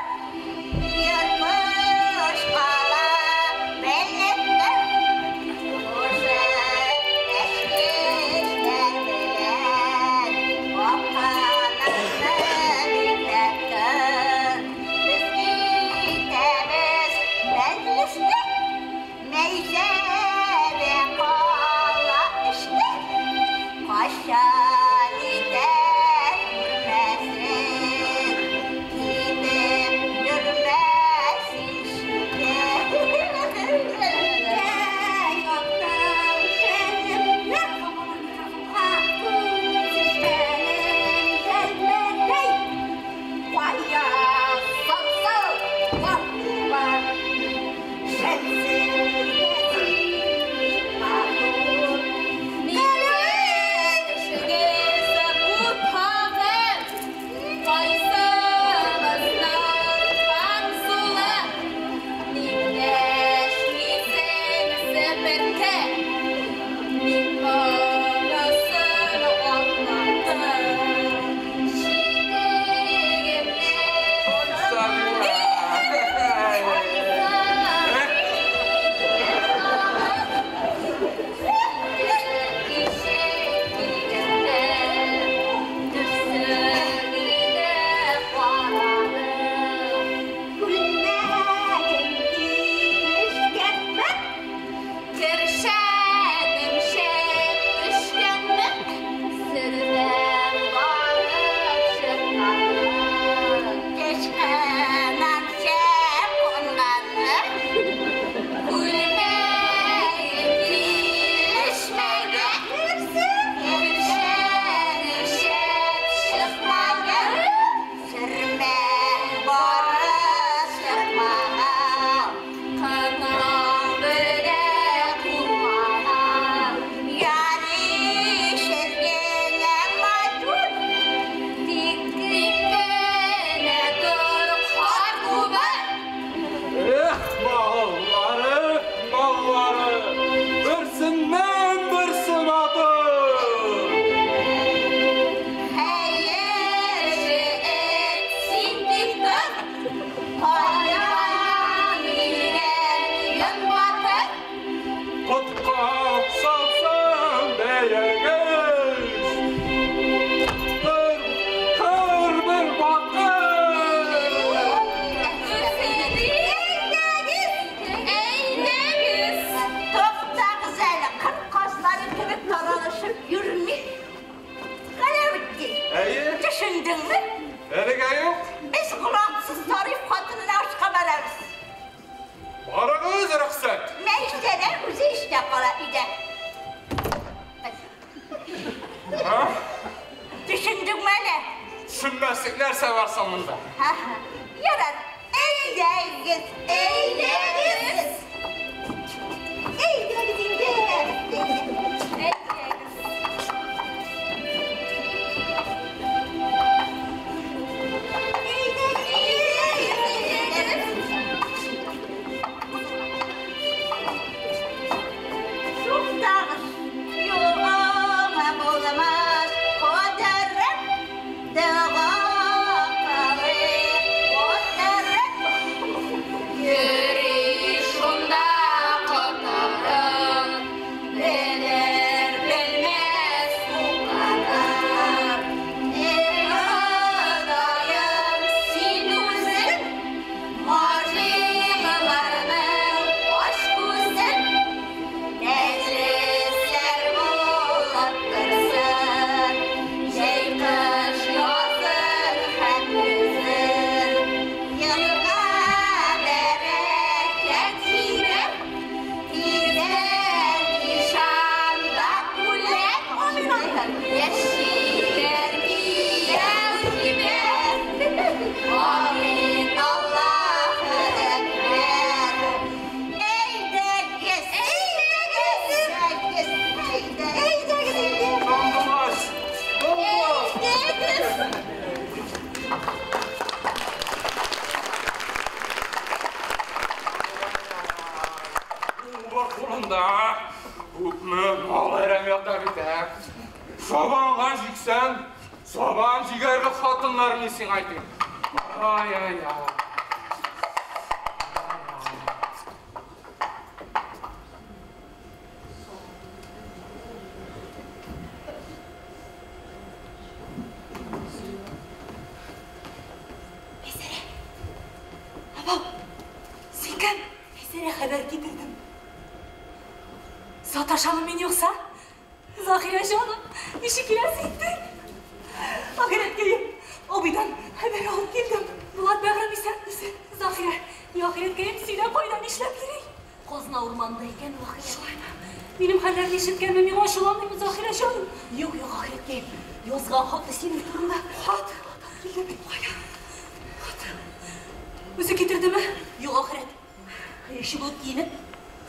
булышып йөрми. Галәветдин. Әйе. Төшендеңме? Әлегә юк. Без колаксыз Тариф хатынына ашка барабыз. Барыгыз, рөхсәт. Мәйсәрә үзе эштә кала өйдә. Төшендеңме әле? Төшенмәслек нәрсә бар соң монда? Ярар. Әйдәгез, әйдәгез. Әйдәгез инде. Әйдәгез. Туктагыз, юлыңа булмас кодрәт, дога кылып утырып. Йөри шунда котырып, белер белмәс туктатып. Эй, Ходаем, син үзең мажигаларның ач күзен, мәҗлесләр булып торсын, җәй, кыш, язын һәм көзен. Елга бәрәкәт сибеп, тиздән ишанда үләт, яшиләр кияү кибеп. Амин, Аллаһы әкбәр. Әйдәгез, әйдәгез, әйдәгез, әйдәгез инде. Дуңгыз! Дуңгыз! Әйдәгез. Бар кулында күпме мал әрәм ята бит, ә? Сабанга җиксәң, сабан җигәрлек хатыннар мин сиңа әйтим. Ай-ай-ай. Мәйсәрә. Абау, син кем? Мәйсәрә, хәбәр китердем. Саташамы мин юкса? Заһирә җаным, ничек киләсең инде? Ахирәткәем, абыйдан хәбәр алып килдем. Булат бәгърем исәнмесең? Заһирә, ахирәткәем, сөйлә кайда нишләп йөри? Казна урманында икән ул ахирәт. Шулаймы? Минем хәлләрне ишеткәнме, миңа ачуланмыймы, Заһирә җаным? Юк, юк, ахирәткәем, язган хаты синең турында. Хат? Килде бит, кая? Хат. Үзе китердеме? Юк, ахирәт. Хәерче булып киенеп,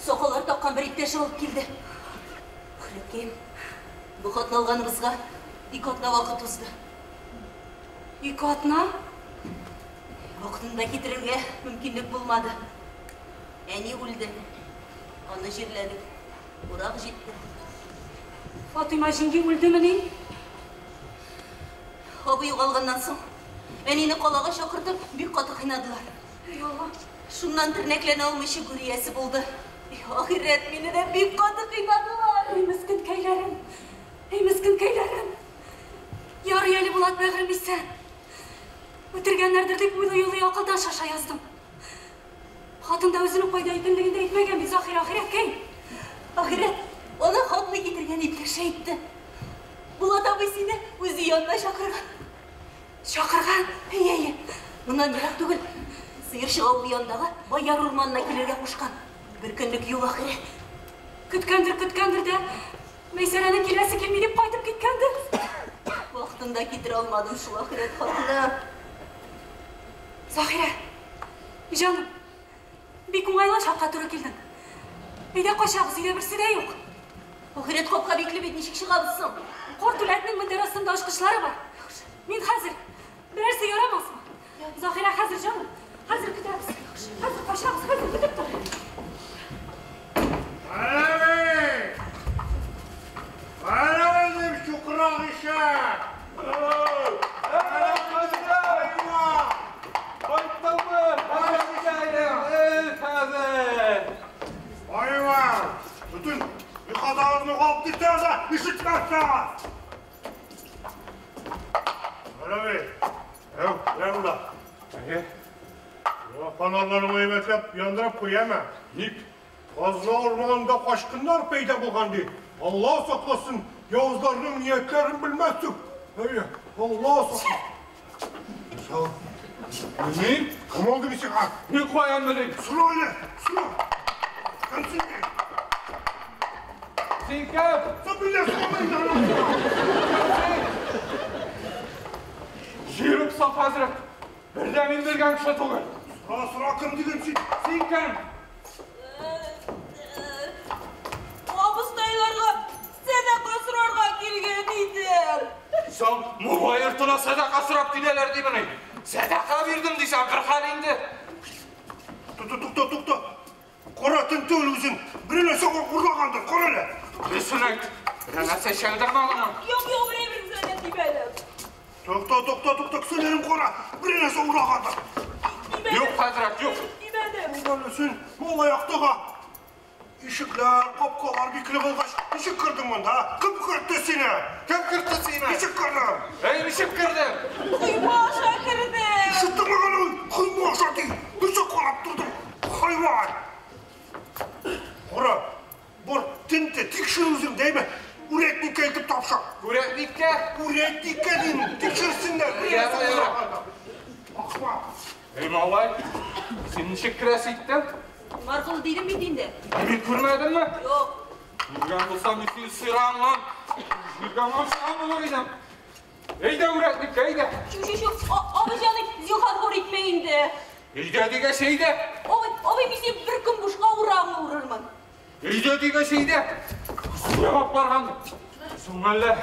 сакаллар таккан бер иптәше алып килде. Ахирәткәем, бу хатны алганыбызга 2 атна вакыт узды. 2 атна? Вакытында китерергә мөмкинлек булмады. Әни үлде. Аны җирләдек. Урак җитте. Фатыйма җиңги үлдемени? Абый югалганнан соң, әнине калага чакыртып, бик каты кыйнадылар. Эй, Алла. Шуннан тернәкләнә алмыйча гүр иясе булды. Эй, ахирәт, мине дә бик каты кыйнадылар. Эй, мескенкәйләрем. Эй, мескенкәйләрем. Ярый әле Булат бәгърем исән. Үтергәннәрдер дип уйлый-уйлый акылдан шаша яздым. Хатын да үзенең кайда икәнлеген дә әйтмәгән бит, Заһирә, ахирәткәй. Ахирәт, аны хатны китергән иптәше әйтте. Булат абый сине үзе янына чакырган. Чакырган? Әйе, әйе. Моннан ерак түгел. Сыерчык авылы янындагы Бояр урманына килергә кушкан. Бер көнлек юл, ахирәт. Көткәндер, көткәндер дә, Мәйсәрәнең киләсе килми дип кайтып киткәндер. Вакытында китерә алмадым шул ахирәт хатыны. Заһирә, җаным, бик уңайлы чакка туры килдең. Өйдә качабыз, өйдә берсе дә юк. Ахирәт, капка бикле бит, ничек чыгабыз соң? Карт үләтнең мендәр астында ачкычлары бар. Мин хәзер, берәрсе ярамасмы? Заһирә, хәзер, җаным, хәзер көтәбез. Хәзер качабыз, хәзер көтеп тор. Галәви! Галәви дип чукрак ишәк! Кайттыңмы? Хәзер! Айван! Бөтен ихатагызны алып киттегез дә, ишетмәссегез! Галәви! Әү, менә монда. Әйе. Фонарларыңны әйбәтләп яндырып куй, әме? Ник? Казна урманында качкыннар пәйда булган ди. Алла сакласын, явызларның ниятләрен белмәссең. Әйе, Алла сакласын. Белмим. Кем алды мин сиңа? Мин каян белим? Сора әле, сора. Кем син? Син кем? Син миннән сорама инде. Җыйрык Саф хәзрәт, бер дә мин белгән кеше түгел. Сора, сора, кем диген син? Син кем? Абыстайларга сәдака сорарга килгән идем. Соң, мулла йортына сәдака сорап киләләр димени? Сәдака бирдем дисәң, бер хәл инде. Тукта, тукта. Кара тентү үзең. Бер нәрсә урлагандыр, кара әле. Дөресен әйт. Бер нәрсә чәлдермә моны. Юк, юк, бер әйберне дә тимәдем. Тукта, тукта, тукта, кесәләрем кара. Бер нәрсә урлагандыр. Юк, хәзрәт, юк. Тимәдем. Син мулла яктыга. Ишекләр, капкалар бикле булгач, ничек кердең монда? Кем кертте сине? Кем кертте сине? Ничек кердең? Әй, ничек кердең? Койма аша кердем. Ишеттеңме әле? Койма аша ди. Ничек карап тордың? Хайван! Кара, бар, тенте, тикшер үзең, дәйме? Үрәтниккә илтеп тапшыр. Үрәтниккә? Үрәтниккә дим, тикшерсеннәр. Ахмак. Эй, малай, син ничек керәсе иттең? Маркул дидем бит инде. Мин күрмәдеңме? Юк. Күргән булсам, мин сине сыйраңнан, җиргән сыйран булыр идем. Әйдә, үрәтниккә, әйдә. Чү, чү, чү, абый җаный, зинһар хур итмә инде. Әйдә дигәч, әйдә. Абый, абый, мин сине бер көн бушка урамны урырмын. Әйдә дигәч, әйдә. Сыйрап барган. Соң әллә.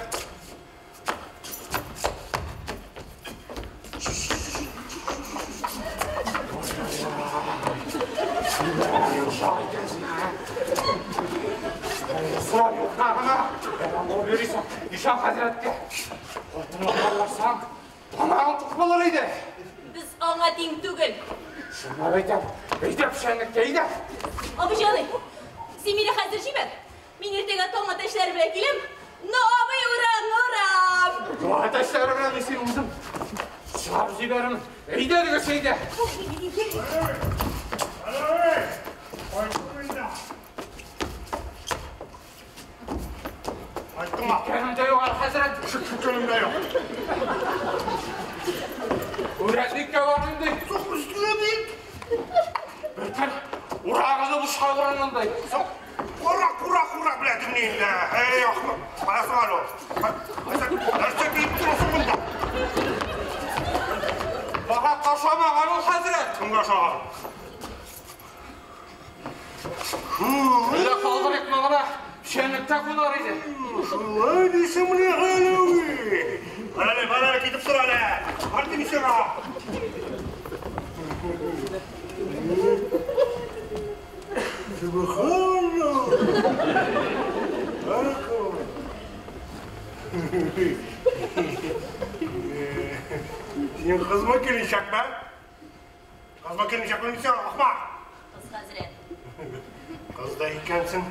Сорап юкка гына, әмән йөрисең, ишан хәзрәткә. Хатынлап барсаң, тамагың тук булыр иде. Без аңа тиң түгел. Шуннан әйтәм, әйдә пешәнлеккә, әйдә. Абый җаный, син мине хәзер җибәр. Мин иртәгә таң әтәчләре белән киләм. Ну, абый, урам, урам. Таң әтәчләре белән мин сине үзем чыгарып җибәрәм. Әйдә дигәч, әйдә. Киткәнем дә юк, хәзрәт. Киткәнем дә юк. Үрәтниккә бардым ди. Соң өстенә бит. Бер көн урагыны бушка ураган ди. Урак, урак, урак беләдем ни инде. Эй, ахмак. Карасың әле. Нәрсә дип торасың монда? Бага кашамаган ул хәзрәт. Кемгә ашаган? Әллә калдырыкмы гына печәнлектә кунар иде. Шулай дисеңмени, Галәви? Бар әле, бар әле, китеп тор әле. Бар дим сиңа. Сөбханалла. Син кызмы киленчәкме? Кызмы киленчәкме син, ахмак? Кыз хәзрәт. Кыз да икәнсең.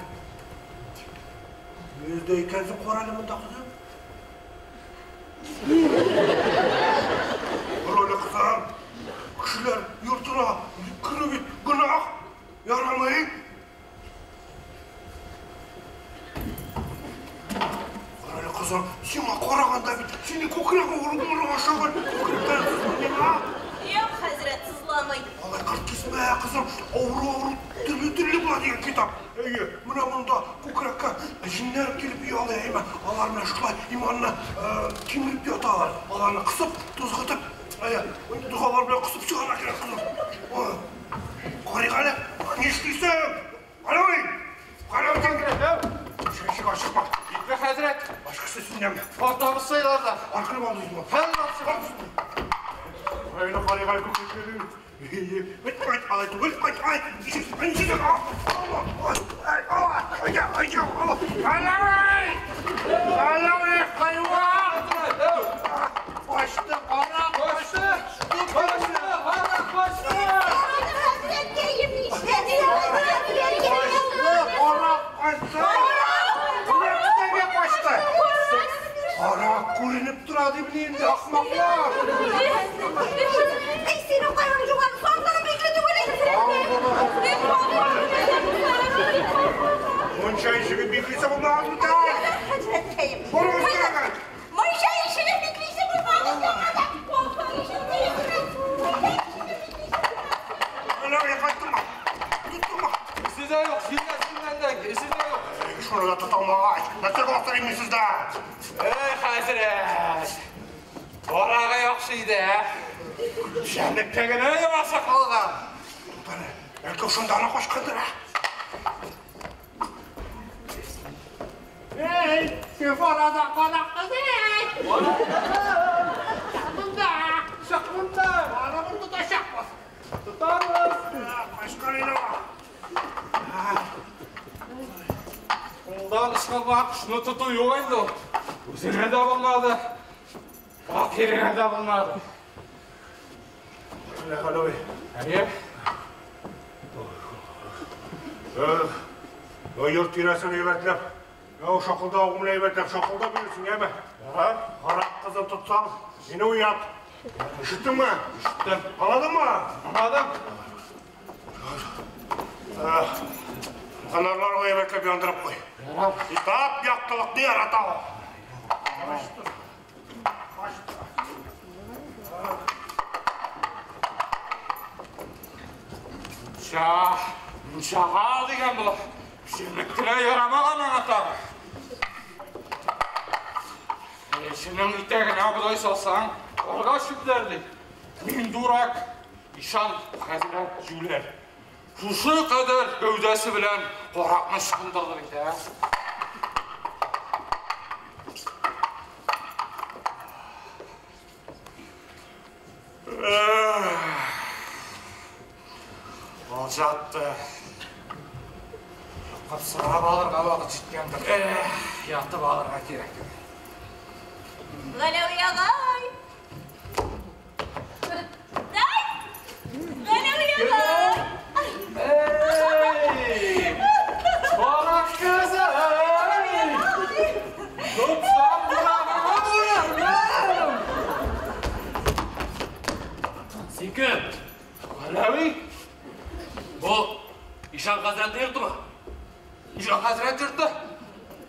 Йөз дә икәнсең, кара әле монда, кызым. Кара әле, кызым. Кешеләр йортына керү бит гөнаһ. Ярамый. Кара әле, кызым, сиңа караганда бит синең күкрәгең урын-урынга ашаган. Күкрәктән сызламый миңа. Юк, хәзрәт, сызламый. Алай кырт кисмә, кызым. Авыру-авыру төрле-төрле була дигән китап. Әйе, менә монда күкрәккә җиннәр килеп оялый, әйме. Алар менә шулай иманны кимереп яталар. Аларны кысып, тузгытып, әйе, догалар белән кысып чыгарга кирәк, кызым. Карыйк әле, нишлисең? Галәви! Галәви, Чыга, чыкма. Китмә, хәзрәт. Башкасы синнән. Хатабыз сыйларда. Аркылы алдызмы? Хәл Галәви, карыйк әле күкрәкләрен. Айт, айт, алай түгел, айт, айт. Ничек? Ай, ай, ай, Галәви! Галәви, хайван! Качты, кара, качты! Качты, кара, качты! Хәзрәткәем, нишләдең? Качты, кара, качты! Нәрсәгә качты? Кара күренеп тора дип инде, ахмаклар! Әй, синең кайгың югары сандыгың бикле түгел. Мунча ишеген биклисе булмаган микән? Хәзрәткәем. Борыгыз кирәген. Мунча ишеген биклисе булмаган яңадан. Мунча ишеген биклисе. Галәви, кайттыңмы? Тоттыңмы? Сездә юк, сездә синнән сездә юк. Шуны да тота алмагач, нәрсәгә аптырыйм мин сездә? Эй, хәзрәт. Барагы яхшы иде, ә? Җәнлектә генә ямаса калган. Туктале, бәлки шунда гына качкандыр, ә? Эй, син фарада карак кыз, эй! Монда, чык монда, барыбер тотачакбыз. Тотабыз. Качкан инде ул. Кулдан ычкынган кошны тоту юк инде ул. Үзенә дә булмады. Ахиренә дә булмады. Менә Галәви. Әйе. Йорт тирәсен әйбәтләп, шакылдавың белән әйбәтләп шакылдап йөрсең, әме? Карак кызын тотсаң, мине уят. Ишеттеңме? Ишеттем. Аңладыңмы? Аңладым. Фонарьларны әйбәтләп яндырып куй. Китап яктылыкны ярата ул. Мунча, мунчага дигән бу. Җенлек кенә ярамаган аңа тагы. Эшенең итәгенә бодай салсаң, карга чүпләр ди. Мин дурак, ишан хәзрәт җүләр. Шушы кадәр гәүдәсе белән каракны ычкындырды бит, ә? Алжатты. Йоклап алырга вакыт җиткәндер. Ятып алырга кирәк. Галәви агай! Дай! Галәви агай! Эй! Карак кызы! Тотсам бурагыңа буярмын! Син кем? Галәви? Бу Ишан хәзрәтнең йортымы? Ишан хәзрәт йорты.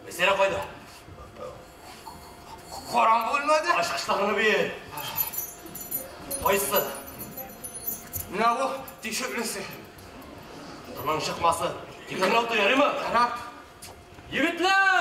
Мәсьәлә кайда? Караңгы бүлмәдә. Ачкычларны бир. Кайсы? Менә бу тишеклесе. Тының чыкмасын. Тик тыңлап тор, ярыймы? Ярар. Егетләр!